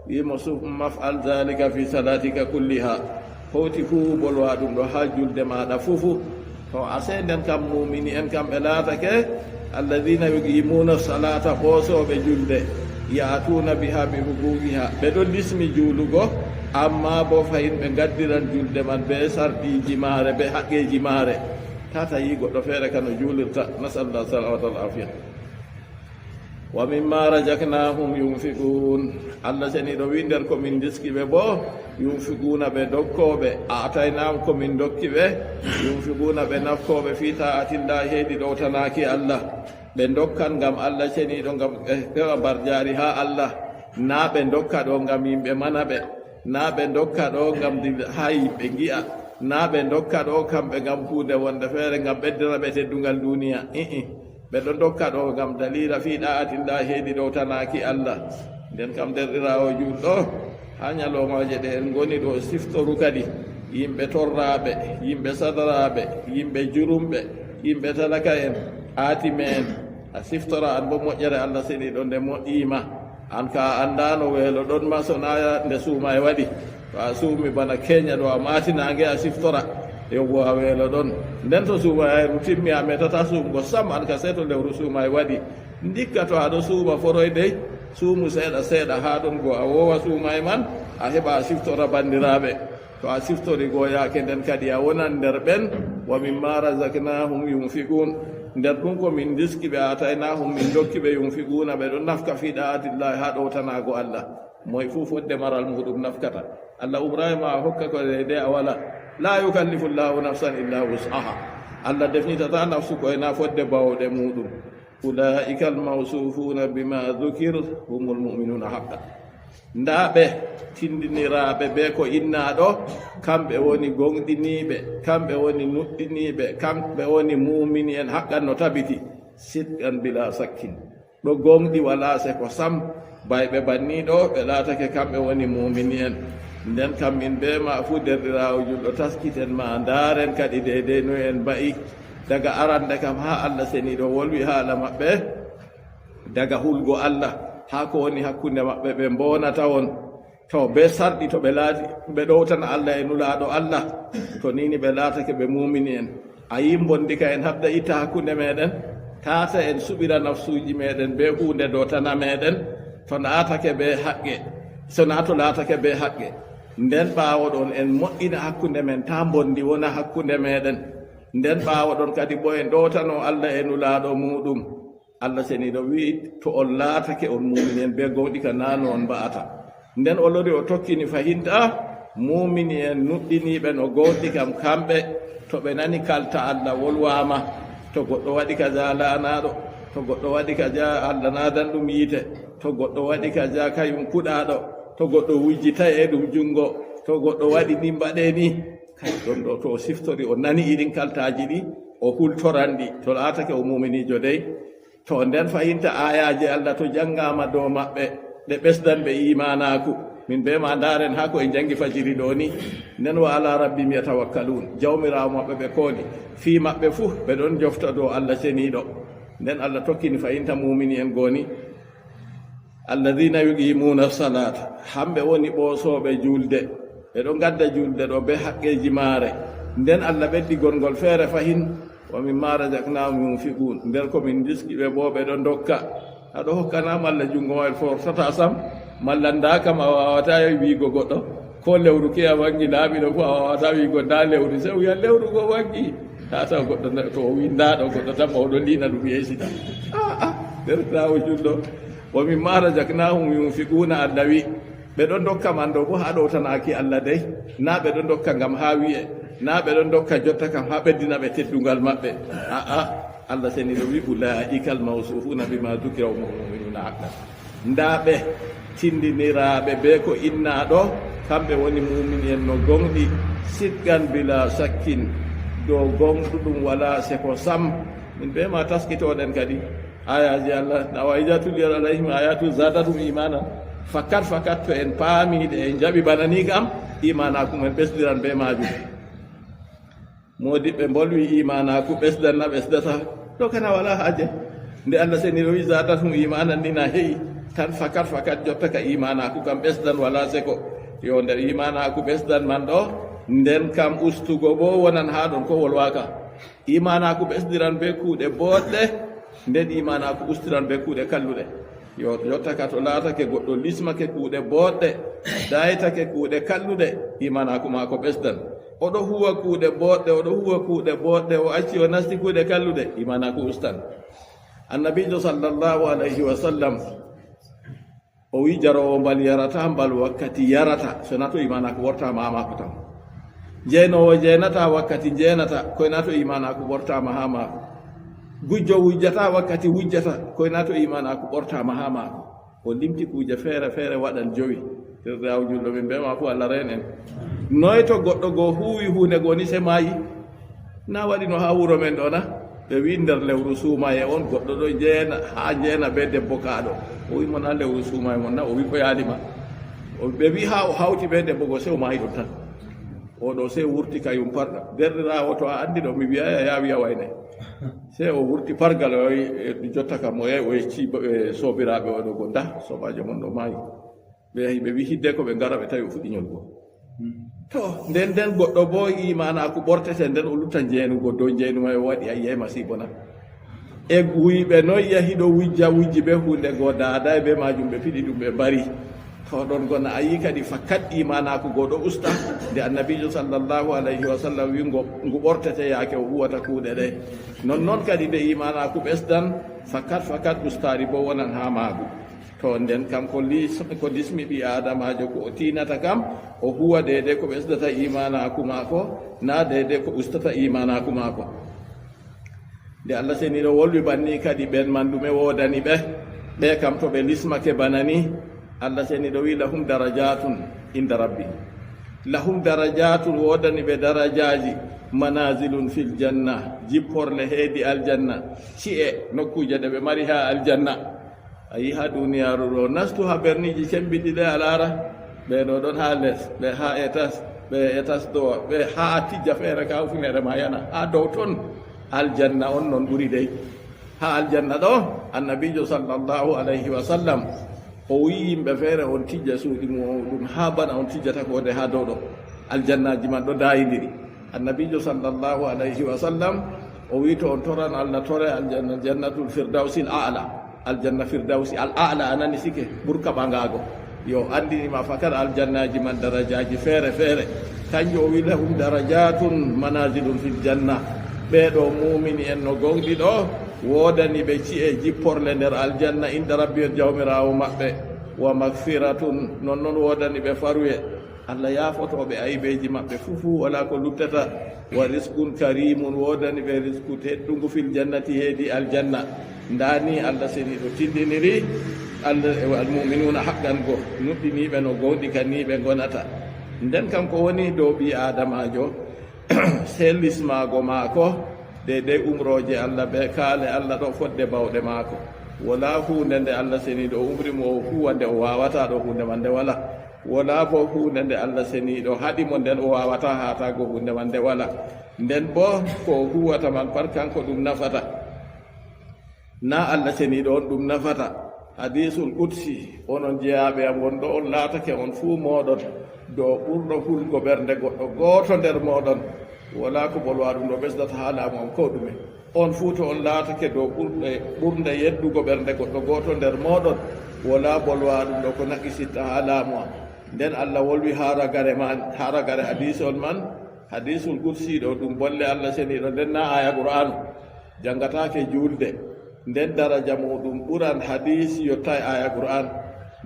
wi'i mo summa fa'al dhalika fi salatika kulliha. Howti fuu bolwa ɗum ɗo haa julde maaɗa fuu fuu. To a sey nden kam muumini en kam ɓe laatake, alladhina yuqimuna salata, hoosooɓe julde, ya'tuna biha bi huquqiha, ɓe ɗon lismi juulugo, amma bo fahin ɓe ngaddiran julde man be sarɗiiji maare, be haqqeeji maare. Tata yi goɗɗo feere kano juulirta, nasallah salamata wal afiya. Wa mimma razaqnahum yunfiqun. Allah seniiɗo wi nder ko min diski ɓe bo, yunfiquna ɓe dokkooɓe, ataynahum ko min dokki ɓe, yunfiquna ɓe naftooɓe fi ta'atillahi heydi ɗowtanaaki Allah. Ɓe dokkan ngam Allah seniiɗo ngam ɓe heɓa mbarjaari haa Allah, naa ɓe dokka ɗo ngam yimɓe mana ɓe, naa ɓe dokka ɗo ngam dil-, haa yimɓe ngi'a, naa ɓe dokka ɗo kamɓe ngam huunde wonde feere ngam ɓeddana ɓe teddungal duniya. I'i. Ɓe ɗon dokka ɗo ngam daliila fi da'atillahi heydi ɗowtanaaki Allah. Nden kam derɗiraawo juulɗo, haa nyaloomaje ɗe en ngoni ɗo siftoru kadi, yimɓe torraaɓe, yimɓe sadaraaɓe, yimɓe jurumɓe, yimɓe talaka en, aatime en, a siftora an bo moƴƴere Allah seniiɗo nde moƴƴiima. An ka a anndaano weelo ɗon ma so naa nde suuma e waɗi. To a suumi bana keenya ɗo a maati naange a siftora. Yowwa a weelo ɗon. Nden to suuma yayru timmi a metata suumgo sam an ka sey to lewru suuma e waɗi. Ndikka to a ɗo suuma foroy dey, suumu seeɗa seeɗa haa ɗon go a woowa suuma e man, a heɓa a siftora banndiraaɓe. To a siftori go yaake nden kadi a wonan nder ɓen, wa mimma razaqnahum yunfiqun. Nder ɗum ko min diski ɓe, ataynahum min dokki ɓe, yunfiquna ɓe ɗon nafka fi da'atillahi haa ɗowtanaago Allah. Moy fuu fodde maral muuɗum nafkata. Allah umraay ma a hokka ko deydey a wala. La yukallifu Allahu nafsan illa wus'aha. Allah defnitata nafsu ko e na fodde bawɗe muuɗum. Ulaa'ika al-mawsuufuuna bimaa dhukir humul mu'minuuna haqqan. Ndaa ɓe tindiniraaɓe bee ko innaa ɗo, kamɓe woni gooŋɗiniiɓe, kamɓe woni nuɗɗiniiɓe, kamɓe woni muumini en haqqan no tabiti, sidqan bilaa sakkin. Ɗo gooŋɗi walaa seko sam, bayɓe banni ɗo ɓe laatake kamɓe woni muumini en. Nden kam min bee ma fuu derɗiraawo julɗo taskiten ma, ndaaren kadi deydey noy en mba'i. Daga arande kam haa Allah seniiɗo wolwi haala maɓɓe, daga hulgo Allah haa ko woni hakkunde maɓɓe ɓe mboonata on. To bee sarɗi to ɓe laati, ɓe ɗowtana Allah e nulaaɗo Allah, to nii ni ɓe laatake ɓe muumini en. A yii mbondika en haɓda itta hakkunde meeɗen, taata en suɓira nafsuuji meeɗen bee huunde dootana meeɗen, to laatake bee haqqe, so naa to laatake bee haqqe. Nden ɓaawo ɗon en moƴƴina hakkunde men, taa mbondi wona hakkunde meeɗen. Nden ɓaawo ɗon kadi boo en ɗowtano Allah e nulaaɗo muuɗum. Allah seniiɗo wi'i, to on laatake on muumini en bee gooŋɗi ka naa no on mba'ata. Nden o lori o tokkini fahinta, muumini en nuɗɗiniiɓe no gooŋɗi kam kamɓe, to ɓe nani kalta Allah wolwaama, to goɗɗo waɗi kaza laanaaɗo, to goɗɗo waɗi kaza Allah naadan ɗum yiite, to goɗɗo waɗi kaza kayum kuɗaaɗo, to goɗɗo wujji taye ɗum junngo, to goɗɗo waɗi ni mbaɗe ni. Kay ɗon ɗo to o siftori o nani irin kaltaaji ɗi, o hultoran ɗi, to laatake o muuminiijo dey. To nden fahinta aayaaje Allah to janngaama dow maɓɓe, ɗe ɓesdan ɓe iimaanaaku. Min bee ma ndaaren haa ko en janngi fajiri ɗo ni. Nden wa ala rabbihim yatawakkaluun. Jawmiraawo maɓɓe ɓe kooli. Fii maɓɓe fuu ɓe ɗon jofta dow Allah ceniiɗo. Nden Allah tokkini fahinta muumini en goni. Alladhina yuqimuuna salaata. Hamɓe woni ɓoosooɓe juulde. Ɓe ɗon ngadda juulde ɗo bee haqqeeji maare. Nden Allah ɓeddi gongol feere fahin. Wa mimma razaqnahum yunfiqun, nder ko min diski ɓe boo ɓe ɗon ndokka. Aɗo hokkana malla junngo ma fortata sam, malla nda kam a wawata wiigo goɗɗo, ko lewru ke a wangi laaɓi ɗo fof a wawata wiigo nda lewru, se wiya lewru go wangi. Ta taw goɗɗo ne-, to o wi nda ɗo goɗɗo tan ma oɗo liina ɗum yeesita. Aa, nder tawo julɗo. Wa mimma razaqnahum yunfiquna, Allah wi, ɓe ɗon dokka man ɗo bo ha ɗowtanaki Allah dey, na ɓe ɗon dokka ngam ha wi'e, na ɓe ɗon dokka jotta kam ha ɓeddina ɓe teddungal maɓɓe. Aa, Allah seniɗo wi, ulaika almawsufuna bima dhukira wa mu'minuna haqqan. Nda ɓe tindiniraaɓe be ko inna ɗo, kamɓe woni muumini en no gonɗi, sidqan bila shakkin, dow gonɗuɗum wala seko sam. Min be ma taskitoɗen kadi. Ayaji Allah, na wa iza tuliyat alayhim ayatu zadatum imana. Fakat, fakat, to en paami ɗe, en jaɓi bana ni kam, imanaaku men ɓesdiran be maajum. Moodiɓɓe mbolwi imanaaku ɓesdan na ɓesdata. Ɗo kana wala haaje. Nde Allah seniɗo wi zadatum imanan ni na he'i. Tan fakat, fakat jotta ka imanaaku kam ɓesdan wala seko. Yo nde imanaaku ɓesdan man ɗo, nden kam ustugo bo wonan ha ɗon ko wolwaka. Imanaaku ɓesdiran be kuuɗe boɗɗe, nden imanaaku ustiran be kuuɗe kalluɗe. Yo, yottaka to laatake goɗɗo lismake kuuɗe boɗɗe, daytake kuuɗe kalluɗe, imanaaku maako ɓesdan. Oɗo huwa kuuɗe boɗɗe, oɗo huwa kuuɗe boɗɗe, o acci o nasti kuuɗe kalluɗe, imanaaku ustan. Annabiijo sallallahu alayhi wa sallam, o wi, jaroowo mbal yarata mbal wakkati yarata, so na to imanaaku ɓortaama ha maako tan. Jeenoowo jeenata wakkati jeenata, koy na to imanaaku ɓortaama ha maako. Gujjo wujjata wakkati wujjata, koy na to imanaaku ɓortaama ha maako. O limti kuuje feere feere waɗan jowi. Tirdawo julɗo min be ma fu Allah reen en. Noy to goɗɗo go huwi huunde go ni se maayi? Na waɗi no ha wuro men ɗo na? Ɓe wi nder lewru suumaye on goɗɗo ɗo jeena, ha jeena be debbo kaaɗo. O wi mo na lewru suumaye mon na? O wi ko yaali ma? O, ɓe wi ha o hawti be debbo go se o maayi ɗon tan. O ɗo se wurti ka yumparɗo. Derɗiraawo to a andi ɗo mi wiya ya, ya wiya wayne. Se o wurti pargal o wi, e, jotta kam o yahi o yecci, e, soobiraaɓe o ɗo go nda soobaajo mon ɗo maayi. Ɓe yahi ɓe wi hidde ko ɓe ngara ɓe tawi o fuɗi nyolgo. To, nden, nden goɗɗo bo imanaaku ɓortete, nden o lutta jeenugo dow jeenu may, o waɗi a yi'ay masiibo na? E wuyɓe noy yahi ɗo wujja wujji be huunde go daadaay be maajum, ɓe piɗi ɗum ɓe mbari. To, ɗon gona a yi kadi fakat imanaaku go ɗo usta, nde annabiijo sallallahu alayhi wa sallam wi ngo, ngu ɓortete yaake o huwata kuuɗe ɗe. Non, non kadi nde imanaaku ɓesdan, fakat, fakat ustaari bo wonan haa maagu. To nden kam ko lis-, ko lismi ɓii aadamaajo ko o tiinata kam, o huwa deydey ko ɓesdata iimaanaaku maako, naa deydey ko ustata iimaanaaku maako. Nde Allah seniiɗo wolwi banni kadi ɓen man ɗume woodani ɓe, ɓe kam to ɓe lismake bana ni, Allah seniiɗo wi, "Lahum darajatun inda rabbihim." Lahum darajatun woodani ɓe darajaaji, manazilun fil janna, jipporle heedi aljanna, ci'e nokkuuje ɗe ɓe mari haa aljanna. A yi haa duniyaaru ɗo, nastu haa berniiji cembiɗɗi ɗe a laara, ɓe ɗo ɗon haa les, ɓe haa etas, ɓe etas dowa, ɓe haa tijja feere ka hufinere ma yana, haa dow ton. Aljanna on non ɓuri dey. Haa aljanna ɗo, annabiijo sallallahu alayhi wa sallam, o wi'i yimɓe feere on tijja suuɗi muɗum haa bana on tijjata ko de haa dow ɗo. Aljannaaji man ɗo daayindiri. Annabiijo sallallahu alayhi wa sallam, o wi'i to on toran Allah tore aljanna, jannatul firdawsil a'la. Aljanna firdawsi al a'la a nani sike, ɓurka ɓangaago. Yo anndini ma fakat aljannaaji man darajaaji feere feere. Kanjum o wi'i lahum darajatun manazilun fil janna. Ɓee ɗo muumini en no gonɗi ɗo, woodani ɓe ci'e jipporle nder aljanna inda rabbihim jawmiraawo maɓɓe. Wa magfiratun, non non woodani ɓe faruye. Allah yaafoto ɓe aybeeji maɓɓe fuu fuu, walaa ko luttata. Wa rizqun karimun, woodani ɓe risku teddungu fil jannati, heedi aljanna. Ndaa ni Allah seniiɗo tindiniri, Allah, almu'minuuna haqqan go, nuɗɗiniiɓe no gooŋɗi ka ni ɓe ngonata. Nden kam ko woni dow ɓii aadamaajo, sey lismaago maako, deydey umrooje Allah bee kaale Allah ɗo fodde bawɗe maako. Walaa huunde nde Allah seniiɗo umri mo o huuwa nde o waawataa ɗo huunde man nde walaa. Walaa boo huunde nde Allah seniiɗo haɗi mo nden o waawataa haataago huunde man nde walaa. Nden boo ko o huuwata man pat kanko ɗum nafata. Naa Allah seniiɗo on ɗum nafata. Hadiisul qudsi, onon jeyaaɓe am, won ɗo on laatake on fuu mooɗon dow ɓurɗo hulgo ɓernde goɗɗo gooto nder mooɗon. Walaa ko ɓolwa ɗum ɗo ɓesdata haa laamu am koo ɗume. On fuu to on laatake dow ɓurɗe, ɓurnde yeddugo ɓernde goɗɗo gooto nder mooɗon, wo laaɓol wa ɗum ɗo ko naɓisitta haa laamu am. Nden Allah wolwi haa ragare man, haa ragare hadiisol man, hadiisul qudsi ɗo ɗum bolle Allah seniiɗo, nden naa aaya Qur'aanu. Janngataake juulde, nden daraja muuɗum ɓuran hadiisi yottaay aaya Qur'aan.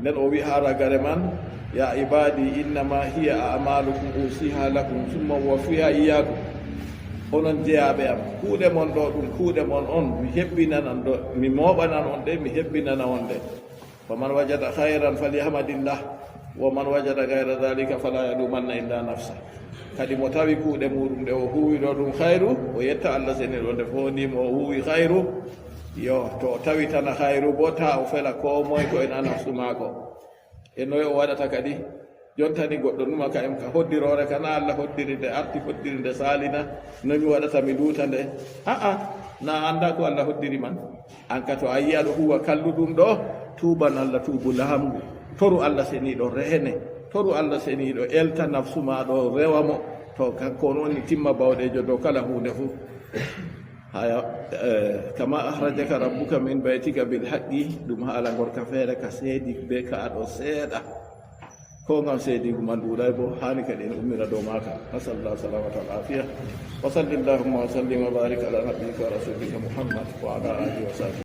Nden o wi'i haa ragare man, "Ya ibaadi, innama hiya a'malukum usiha lakum, summa uwaffiha iyyakum." Onon jeyaaɓe am, kuuɗe mon ɗo, ɗum kuuɗe mon on, mi hebbinan on ɗo, mi mooɓanan on ɗe, mi hebbinana on ɗe. Faman wajada khayran falyahmadillah, wa man wajada ghayra dhalika fala yalumanna illa nafsa. Kadi mo tawi kuuɗe muuɗum ɗe o huuwi ɗo ɗum khayru, o yetta Allah seniiɗo nde foondii mo o huuwi khayru. Yo, to o tawitana khayru bo, taa o fela koo moye ko en a nafsu maako. E noye o waɗata kadi? Jontani goɗɗo numa ka em ka hoddiroore ka na Allah hoddiri nde, arti hoddiri nde, saalina. No mi waɗata mi luuta nde? A'a, na annda ko Allah hoddiri man. An ka to a yi'a ɗo huwa kalluɗum ɗo, tuuban Allah tuubu laamngu. Toru Allah seniiɗo reene. Toru Allah seniiɗo elta nafsu ma ɗo rewa mo. To kanko on woni timma bawɗeejo dow kala huunde fuu. Haya, eh, kama akhrajaka rabbuka min baytika bil haqqi, ɗum haala ngorka feere ka seedi be ka ɗo seeɗa. Ko ngam seedigu man ɗuuɗay bo, haani kadi en ummira dow maaka. Nasallahu salamata wal afiya. Wa sallallahu wa sallim wa barik ala nabiyyika wa rasulika Muhammad wa ala alihi wa sahbihi.